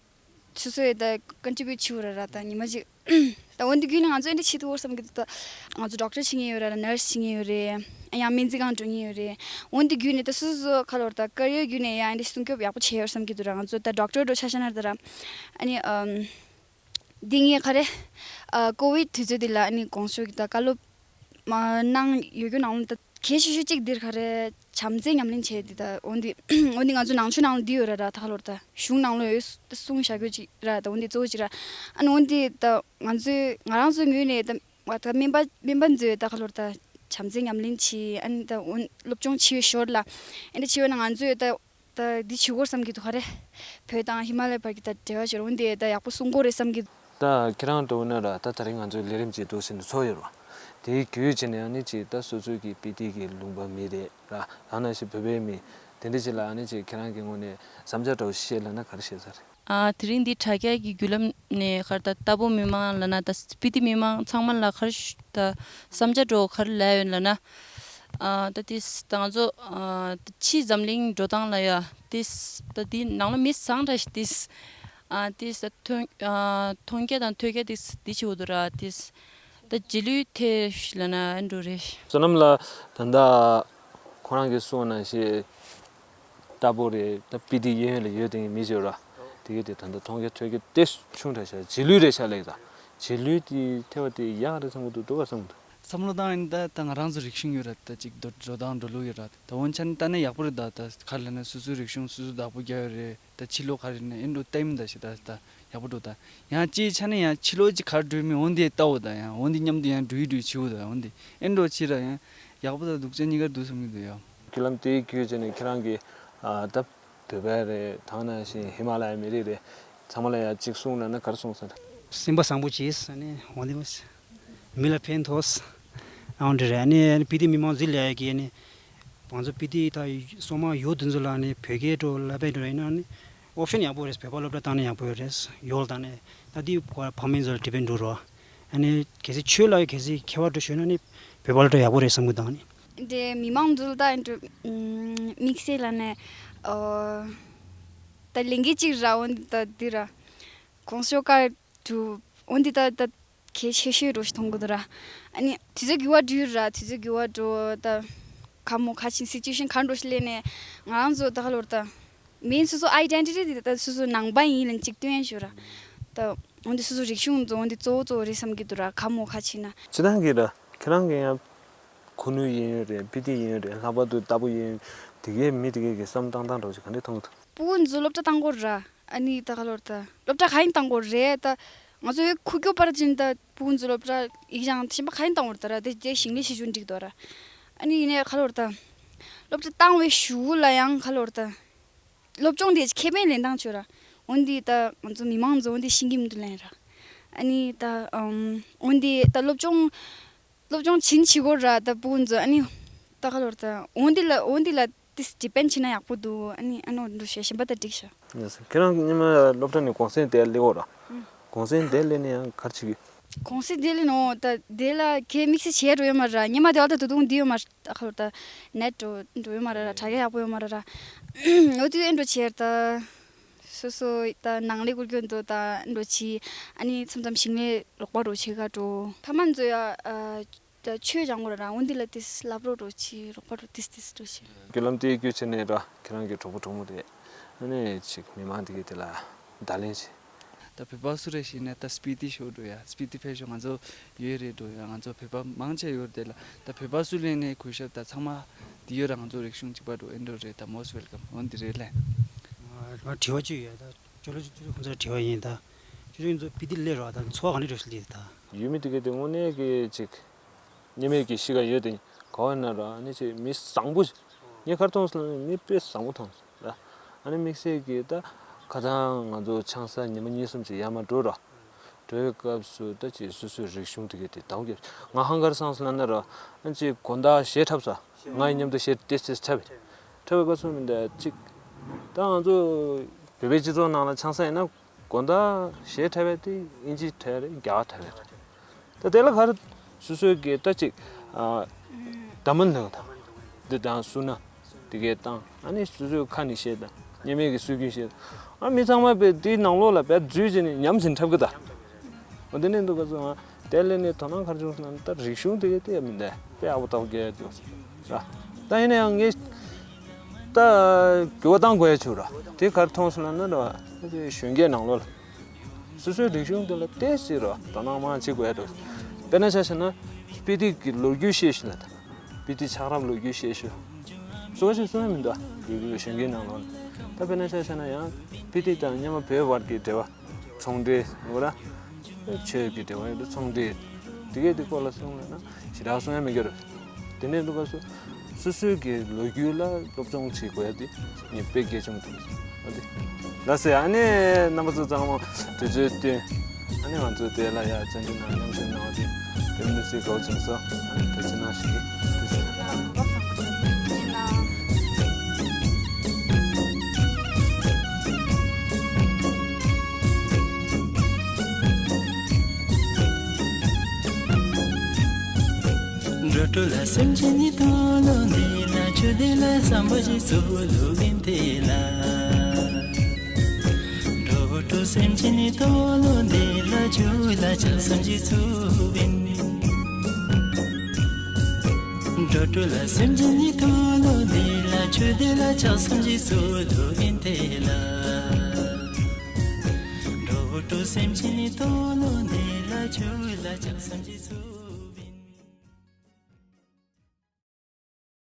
སོ་སོའི་ད་ཀོན་ཊི་བིའུཊ་བྱེད་དགོས་ར་ར་ད་ཉི་མ་གཅིག་ ད་འོན་ཏེ་རྒྱུན་ནས་ང་ཚོ་འདི་བྱེད་ཐུབ་བསམ་གྱི་འདུག་ད་ང་ཚོ་ཌོག་ཊར་བྱེད་མཁན་ཡོད་རེད། ནར་སི་བྱེད་མཁན་ཡོད་རེད། ཡང་སྨན་རྩིས་ཁང་འགྲོ་མཁན་ཡོད་རེད། འོན་ཏེ་རྒྱུན་ནས་ད་སོ་སོ་ག་ལོར་ད་ཀེ་རི་ཡར་བརྒྱུད་ནས་ཡང་འདི་སྲུང་སྐྱོབ་ཡག་པོ་བྱས་ཡོད་བསམ་གྱི་འདུག་ར། ང་ཚོ་ད་ཌོག་ཊར་འགྲོ་ཆ་བཞག་ན་ད་ར། ཨ་ནི་ཨམ། འདི་ངས་ག་རེ། ཨ་ཀོ་ཝིཌ་དུས་ཚོད་འདི་ལ་ཨ་ནི་དགོངས་ཞུ་གི་ད་བཀའ་སློབ་མ་གནང་ཡོད་རྒྱུ་ནང་ལ་ད་གལ་ཆེ་ཤོས་གཅིག་འདིར་ག་རེ་བྱམས་བརྩེ་ཉམས་ལེན་བྱས་འདི་ད་འོན་ཏེ་འོན་ཏེ་ང་ཚོ་ནང་ཆོས་ནང་ལ་འདི་ཡོད་ར་ར། ད་ག་ལོར་ད་གཞུང་ནང་ལོ་ཡོད་གསུངས་བཞག་རྒྱུ་གཅིག་ར། ད་འོན་ཏེ་གཙོ་བོ་གཅིག་ར། ཨ་ནི་འོན་ཏེ་ད་ང་ཚོས་ང་རང་ཚོའི་ངོས་ནས་ད་ང་ད་སྨན་པ་སྨན་པ་ཚོས་ད་ག་ལོར་ད་བྱམས་བརྩེ་ཉམས་ལེན་བྱས། ཨ་ནི་ད་འོན་སློབ་སྦྱོང་བྱས་པའི་ཞོར་ལ་ཨ་ནི་བྱས་པ་ན་ང་ཚོས་ད། ད་འདི་བྱེད་དགོས་བསམ་གྱི་འདུག་ག་རེ། བོད་དང་ཧི་མ་ལ་ཡའི་བར་གྱི་ད་འབྲེལ་བ་ཞིག་འོན་ཏེ་ད་ཡག་པོ་གསུང་གི་རེད་བསམ་གྱི་འདུག་ད་ཁྱེད་རང་འདྲ་བོ་ན་ར་ད་ད་རིང་ང་ཚོའི་ལས་རིམ་ཅིག་འདུག་ཟེར་ནས་ཚོགས་ཡོད་རེད་བ། དེའི་བརྒྱུད་བྱས་ནས་ཨ་ནི་ཅིག་ད་སོ་སོའི་གི་སྤི་ཏི་གི་ལུང་པ་མི་རེད་ར། ད་ནང་བཞིན་བོད་པའི་མི་དེ་འདྲ་ཅིག་ལ་ཨ་ནི་ཅིག་ཁྱེད་རང་གི་ངོས་ནས་བསམ་འཆར་འདྲ་བོ་བཤད་ལབ་ན་ག་རེ་བཤད་ས་རེད། ཨ་དེ་རིང་འདི་དྲ་རྒྱ་གི་བརྒྱུད་ལམ་ནས་ག་རེ་ད་ལྟ་བུ་མི་མང་ལབ་ན་ད་སྤི་ཏི་མི་མང་ཚང་མ་ལ་ག་རེ་ཞུ་ད་བསམ་འཆར་འདྲ་བོ་ག་རེ་ལབ་ཡོད་ལབ་ན། ཨ་ད་དེ་ད་ང་ཚོ་ཨ་ཕྱི་འཛམ་གླིང་འགྲོ་སྟངས་ལ་ཡ་དེ་ད་དེ་ནང་ལ་མི་བཟང་འདྲ་ཞིག་དེ་ཨ་དེ་ད་ཐོན་ཨ་མཐོང་རྒྱ་དང་ཐོས་རྒྱ་དེ་དེ་བྱེད་འོ་དུ་ར། དེ་ད་རྗེས་ལུས་ཐེབས་ཤིག་ལབ་ན་ཨ་འགྲོ་རེད། བསོད་ནམས་ལགས་ད་ལྟ་ཁོ་རང་གིས་གསུངས་ནང་བཞིན། ལྟ་བུ་རེད། ད་སྤི་ཏི་གཡས་གཡོན་ལ་ཡོད་དེ་མི་བྱོས་ར། དེ་གས་དེ་ད་ལྟ་མཐོང་རྒྱ་ཐོས་རྒྱ་དེ་ཆུང་དྲགས་ཤག་རྗེས་ལུས་རེད་ཤག་ལེགས་ད། རྗེས་ལུས་དེ་ཐེབས་པ་དེ་ཡག་རེད་བསམ་གི་འདུག་སྡུག་ག་བསམ་གི་འདུག་བསམ་བློ་བཏང་ཡིན་ད་ད་ང་རང་ཚོ་རིག་གཞུང་ཡོད་ར། ད་ཅིག་འགྲོ་འགྲོ་སྟངས་འགྲོ་ལུགས་ཡོད་ར། ད་འོན་ཆ་ནི་ལྟ་ན་ཡག་པོ་རེད། ད་ད་ག་རེ་ལབ་ན་སོ་སོའི་རིག་གཞུང་སོ་སོ་བདག་པོ་རྒྱག་ཡོད་རེད། ད་ཕྱི་ལོགས་ག་རེ་ནས་ཨེ་འགྲོ་ལྟ་ཡིན་ད་ཞེ་ད་ད་ཡག་པོ་འགྲོ་ད། ཡང་ཅིའི་ཆ་ནས་ཡང་ཕྱི་ལོགས་ཅིག་ག་རེ་འགྲོ་ཡིན་མིན་འོན་ཏེ་ལྟ་འོ་ད། ཡང་འོན་ཏེ་མཉམ་དུ་ཡང་འགྲོ་ཡི་འགྲོ་ཡི་བྱེད་འོ་ད། འོན་ཏེ་ཨེ་འགྲོ་ཕྱི་ར་ཡང་ཡག་པོ་ད་སྡུག་ཅག་གཉིས་ཀ་འདུག་བསམ་གྱི་འདུག་ཡ། བརྒྱུད་ལམ་དེའི་བརྒྱུད་བྱས་ནས་ཁྱེད་རང་གིས་ཨ་ད་བོད་པ་རེད། ད་ནང་བཞིན་ཧི་མ་ལ་ཡའི་མི་རིགས་རེད། ཚང་མ་ལ་ཡ་གཅིག་གསུངས་ན་ན་ག་རེ་གསུངས་ས་རེད། སེམས་པ་བཟང་པོ་བྱས་ཨ་ནི་འོ་འདི་མ་མི་ལ་ཕན་ཐོགས། ཨང་འདྲ་རེད། ཨ་ནི་ཨ་ནི་སྤི་ཏི་མི་མང་འཛུལ་ལས་ཀྱི་ཨ་ནི་ང་ཚོ་སྤི་ཏི་ད་སོ་མ་ཡོད་དེ་ཚོ་ལ་ཨ་ནི་བོད་སྐད་འགྲོ་ལབ་པའི་འགྲོ་ཡིན་ན་ཨ་ནི་ཨོབ་ཤན་ཡག་པོ་རེད། བོད་པ་སློབ་གྲྭ་བཏང་ན་ཡག་པོ་ཡོད་རེད། ཡོད་ལ་བཏང་ནས་ད་འདི་ཕ་མེས་ཚོ་ལ་དྲི་བའི་འགྲོ་རོགས། ཨ་ནི་གལ་སྲིད་ཆོས་ལ་གལ་སྲིད་མཁས་པ་འགྲོ་ཤོད་ན་ནི་བོད་པ་སློབ་གྲྭ་ཡག་པོ་རེད་བསམ་གི་འདུག་ཨ་ནི། འདྲེ་མི་མང་འཛུལ་ད་ཨ་ནི་དམིགས་བསལ་ལ་ནི་ཨོ་ད་ལེན་གི་ཅིག་ར། འོན་ད་འདི་ར་གོང་ཤོག་ཀ་དུ་འོན་འདི་ད་ད་གལ་ཆེ་ཤོས་འགྲོ་ཞིག་མཐོང་གི་འདུག་ར། ཨ་ནི་དུས་ཚོད་འགྱུར་བ་འགྲོ་ཡོད་ར། དུས་ཚོད་འགྱུར་བ་འགྲོ་ད་ག་མོ་ག་ཆེན་སི་ཅུ་ཨེ་ཤན་ག་འགྲོ་ཞིག་ལས་ནས་ང་རང་ཚོ་ད་ག་ལོར་ད་མིན་སོ་སོ་ཨའི་ཌེན་ཊི་ཊི་དེ་ད་སོ་སོ་ནང་པ་ཡིན་ལ་གཅིག་སྟོན་ཞུ་ར། ད་འོན་ཏེ་སོ་སོ་རིག་གཞུང་ཚོ་འོན་ཏེ་གཙོ་བོ་གཙོ་བོ་རེད་བསམ་གི་འདུག་ར། ག་མོ་ག་ཆེ་ན། སྤྱིར་བཏང་གི་ར་ཁྱེད་རང་གི་ཡང་ཁུ་ནུ་ཡིན་ཡོད་རེད། སྤི་ཏི་ཡིན་ཡོད་རེད། ལྷག་པར་དུ་ལྟ་བུ་ཡིན་དེ་གའི་མི་དེ་གའི་གི་བསམ་སྟངས་སྟངས་འདྲ་བོ་ཅིག་ག་འདྲས་མཐོང་གི་འདུག་སྤུ་གུ་ཚོ་སློབ་གྲྭ་བཏང་དགོས་ར། ཨ་ནི་ད་ག་ལོར་ད་སློབ་གྲྭ་ག་ཡིན་བཏང་དགོས་རེད། ད་ང་ཚོ་ཡོད་ཁུ་ཀྱོ་པར་ཅིན་ད་སྤུ་གུ་ཚོ་སློབ་གྲྭ་ཡིག་སྦྱང་གཞན་པ་ག་ཡིན་བཏང་དགོས་རེད། ད་ར་དེ་དེ་ཞིང་ལས་ཤེས་ཆུན་འགྲིག་དོ་ར། ཨ་ནི་ཡིན་ནའི་ག་ལོར་ད་སློབ་གྲྭ་བཏང་བའི་གཞུག་ལ་ཡང་ག་ལོར་ད་སློབ་སྦྱོང་དེ་ཁེ་ཕན་ལེན་སྟངས་ཆོས་ར། འོན་ཏེ་ད་ང་ཚོ་མི་མང་ཚོ་འོན་ཏེ་ཤེས་ཀྱི་མི་འདུག་ལན་ར། ཨ་ནི་ད་ཨམ་འོན་ཏེ་ད་སློབ་སྦྱོང་སློབ་སྦྱོང་ཕྱིན་བྱེད་དགོས་ར། ད་སྤུ་གུ་ཚོ་ཨ་ནི་ད་ག་ལོར་ད་འོན་ཏེ་ལ་འོན་ཏེ་ལ་ཏིས་ཌི་པེན་ཌི་བྱེད་ན་ཡག་པོ་འདུག་ཨ་ནི་ཨ་ནོ་འདུག་ཞེས་གཞན་པ་ད་འགྲིག་ཤག་ཡེས། ཁྱེད་རང་སྔོན་མ་སློབ་གྲྭ་ནས་གུང་སེང་དེ་སླེབས་འོ་ར། གུང་སེང་དེ་སླེབས་ནས་ཡང་ག་རེ་བྱེད་ཀྱི། གུང་སེང་དེ་སླེབས་ནོ་ད་དེ་ལ་ཁྱེད་དམིགས་བསལ་བྱས་འགྲོ་ཡོད་མ་ར། སྔོན་མ་དེ་བ་ད་ད་དུང་འདི་ཡོད་མ་ར། ད་ག་ལོར་ད་ནེཊ་འགྲོ་འགྲོ་ཡོད་མ་ར་ར། དྲ་རྒྱ་ཡག་པོ་ཡོད་མ་ར་ར། འོ་དུས་ཨེ་འགྲོ་བྱས་ད། སོ་སོ་ད་ནང་ལས་སྐོར་སྐྱོད་འདུག་ད་འགྲོ་ཆི། ཨ་ནི་མཚམས་མཚམས་ཞིང་ལས་རོགས་པ་རོགས་བྱེད་ག་འགྲོ། ཕ་མ་ཚོ་ཡ་ཨ་ད་ཆོས་སྦྱང་དགོས་ར་ར། འོན་ཏེ་ལ་ཏིས་བསླབ་རོགས་རོགས་བྱེད། རོགས་པ་རོགས་ཏིས་ཏིས་རོགས་བྱེད། བརྒྱུད་ལམ་དེའི་བརྒྱུད་བྱས་ནས་ར་ཁྱེད་རང་གི་གྲོགས་པོ་གྲོགས་མོ་རེད། ཨ་ནི་ཅིག་མི་མང་དེ་གས་དེ་ལ་བརྡ་ལན་ཅིག་ད་བོད་པ་སུ་རེད་ཤེས་ན་ད་སྤི་ཏི་ཤོག་འགྲོ་ཡ། སྤི་ཏི་ཕེབས་ཤོག་ང་ཚོ་ཡོད་རེད་འགྲོ་ཡ། ང་ཚོ་བོད་པ་མང་ཆེ་ཡོད་རེད་ལ། ད་བོད་པ་སུ་ལེན་ནས་གུས་ཞབས་ད་ཚང་མ་འདི་ཡོད་ར། ང་ཚོ་རིག་གཞུང་གཅིག་པ་འགྲོ་ཨེ་འགྲོ་རེད། ད་most welcome འོན་ཏེ་རེད་ལན། ང་དྲི་བ་གཅིག་ཡོད། ད་ཅོ་ལོ་ཅོ་ཅོ་ཁོང་ཚོར་དྲི་བ་ཡིན། ད་ཅོ་ཅོ་ཁོང་ཚོ་སྤི་ཏི་སླེབས་རོགས་ད་འཚོ་བ་ག་འདྲ་འགྲོ་ཞིག་ལས་ད། ཡུལ་མི་དེ་གས་དེ་དངོས་གནས་ཀྱི་ཅིག་ཉེས་མེད་ཀྱི་གཤིས་ཀ་ཡོད་དེ་ག་བ་ན་ར་ཨ་ནི་ཅིག་མི་བཟང་པོ་ཞིག་ངས་ག་རེ་མཐོང་སོང་ལབ་ན་མི་དཔེ་བཟང་པོ་མཐོང་སོང་ར། ཨ་ནི་དམིགས་བསལ་གྱི་ད་ཁ་སང་ང་ཚོ་ཆང་ས་ཉི་མ་གཉིས་གསུམ་ཅིག་ཡར་མར་འགྲོ་ར། འགྲོ་བའི་སྐབས་སུ་ད་ཅིག་སོ་སོའི་རིག་གཞུང་དེ་གས་དེ་དྭངས་རྒྱབ། ང་ཧང་གར་སངས་སོང་ལབ་ན་ར་ཨ་ནི་ཅིག་དགོང་དག་གཞས་འཁྲབ་ས་ང་ཡི་མཉམ་དུ་གཞས་ཏེས་ཏེས་འཁྲབ་པས། འཁྲབ་པའི་སྐབས་སུ་མི་འདྲ་ཅིག་ད་ང་ཚོ་བོད་པའི་སྤྱི་ཚོགས་ནང་ལ་ཆང་ས་ཡིན་ན། དགོང་དག་གཞས་འཁྲབ་པ་དེ་དབྱིན་ཇི་འཁྲབ་པ་རེད། རྒྱ་གར་འཁྲབ་པ་རེད། ད་དེ་ལ་ག་རེ་སོ་སོའི་གི་ད་ཅིག་ཨ་ད་མིན་ནང་དང་འདི་དང་སུ་ན་དེ་གའི་བཏང་། ཨ་ནི་སོ་སོའི་ཁ་ནས་བཤད་དང་ཉེས་མེད་ཀྱི་སྲོལ་རྒྱུན་བཤད་དང་། ཨ་མི་ཚང་མ་པའི་དེའི་ནང་ལོགས་ལ་བས་འཛུལ་བྱས་ནས་ཉམས་ཟིན་འཁྲབ་གི་ད། འོ་དེ་ནས་འདུག་ག་སོང་ང་། དེ་ལས་ནས་དོ་སྣང་ག་རེ་བྱུང་ཟེར་ན། ད་རིག་གཞུང་དེ་ག་དེ་ཡ་མི་འདུག་དཔེ་ཡག་པོ་ལྟ་བུ་སྐད་ཡ་འདུག་ར། ད་ཡིན་ན་ཡང་ངས་ད་འགྱུར་བ་གཏང་དགོས་ཡ་བྱུང་ར། དེ་ག་རེ་མཐོང་སོང་ལབ་ན་ར། ད་དེ་གཞོན་སྐྱེས་ནང་ལོགས་ལ་སོ་སོའི་རིག་གཞུང་དེ་ལ་ཏོག་ཙམ་ར་དོ་སྣང་མང་བྱེད་དགོས་ཡ་འདུག་དཔེར་ན་ཆ་བཞག་ན་སྤི་ཏི་གི་ལོ་རྒྱུས་ཤེས་ཤིག་ལ། ད་སྤི་ཏི་ཆགས་རབས་ལོ་རྒྱུས་ཤེས་ཤིག་སོ་སོ་ཞིག་གསུང་ཡ་མི་འདུག་ག་ལོ་རྒྱུས་གཞོན་སྐྱེས་ནང་ལོགས་ལ། ད་དཔེར་ན་ཆ་བཞག་ན་ཡང་སྤི་ཏི་དང་སྔོན་མ་བོད་བར་གྱི་འབྲེལ་བ། ཚོང་འབྲེལ་ཡོད་ར། ཆོས་ཀྱི་འབྲེལ་བ་ཡོད་ར། ཚོང་འབྲེལ། དེ་གས་དེ་སྐོར་ལ་གསུངས་ལབ་ན་ཞེ་དྲག་གསུང་ཡ་མི་འགྱུར་ར། དེ་ནས་འདུག་ག་སོ་སོ་སོའི་གི་ལོ་རྒྱུས་ལ་སློབ་སྦྱོང་བྱེད་དགོས་ཡ་དེ་ངས་དཔེ་གལ་ཆེན་པོ་མཐོང་སོང་། ཨ་དེ་ལགས་སེ། ཨ་ནི་རྣམ་པ་ཚོ་ཚང་མ་དུས་ཚོད་བཏོན། ཨ་ནི་ང་ཚོ་དེ་ལ་ཡ་བཅར་འདྲི་གནང་། མཉམ་ཞུགས་གནང་བ་དེ་དཔེ་མི་སྲིད་དགའ་བོ་བྱུང་སོང་། ཨ་ནི་ཐུགས་རྗེ་གནང་ཞུ་གི། ཐུགས་རྗེ་གནང་། འགྲོ་དྲུག་ལ་སེམས་ཅན་ནི་དོན་ལོ་འདི་ལ་ཆོས་འདི་ལ་བསམ་པ་ཞིག་སུ་ལུ་བིན་ཏེ་ལ། འགྲོ་དྲུག་སེམས་ཅན་ནི་དོན་ལོ་འདི་ལ་ཆོས་ལ་ཆགས་སེམས་ཞིག་སུ་བིན། འགྲོ་དྲུག་ལ་སེམས་ཅན་ནི་དོན་ལོ་འདི་ལ་ཆོས་འདི་ལ་ཆགས་སེམས་ཞིག་སུ་ལུ་བིན་ཏེ་ལ། འགྲོ་དྲུག་སེམས་ཅན་ནི་དོན་ལོ་འདི་ལ་ཆོས་ལ་ཆགས་སེམས་ཞིག་སུ།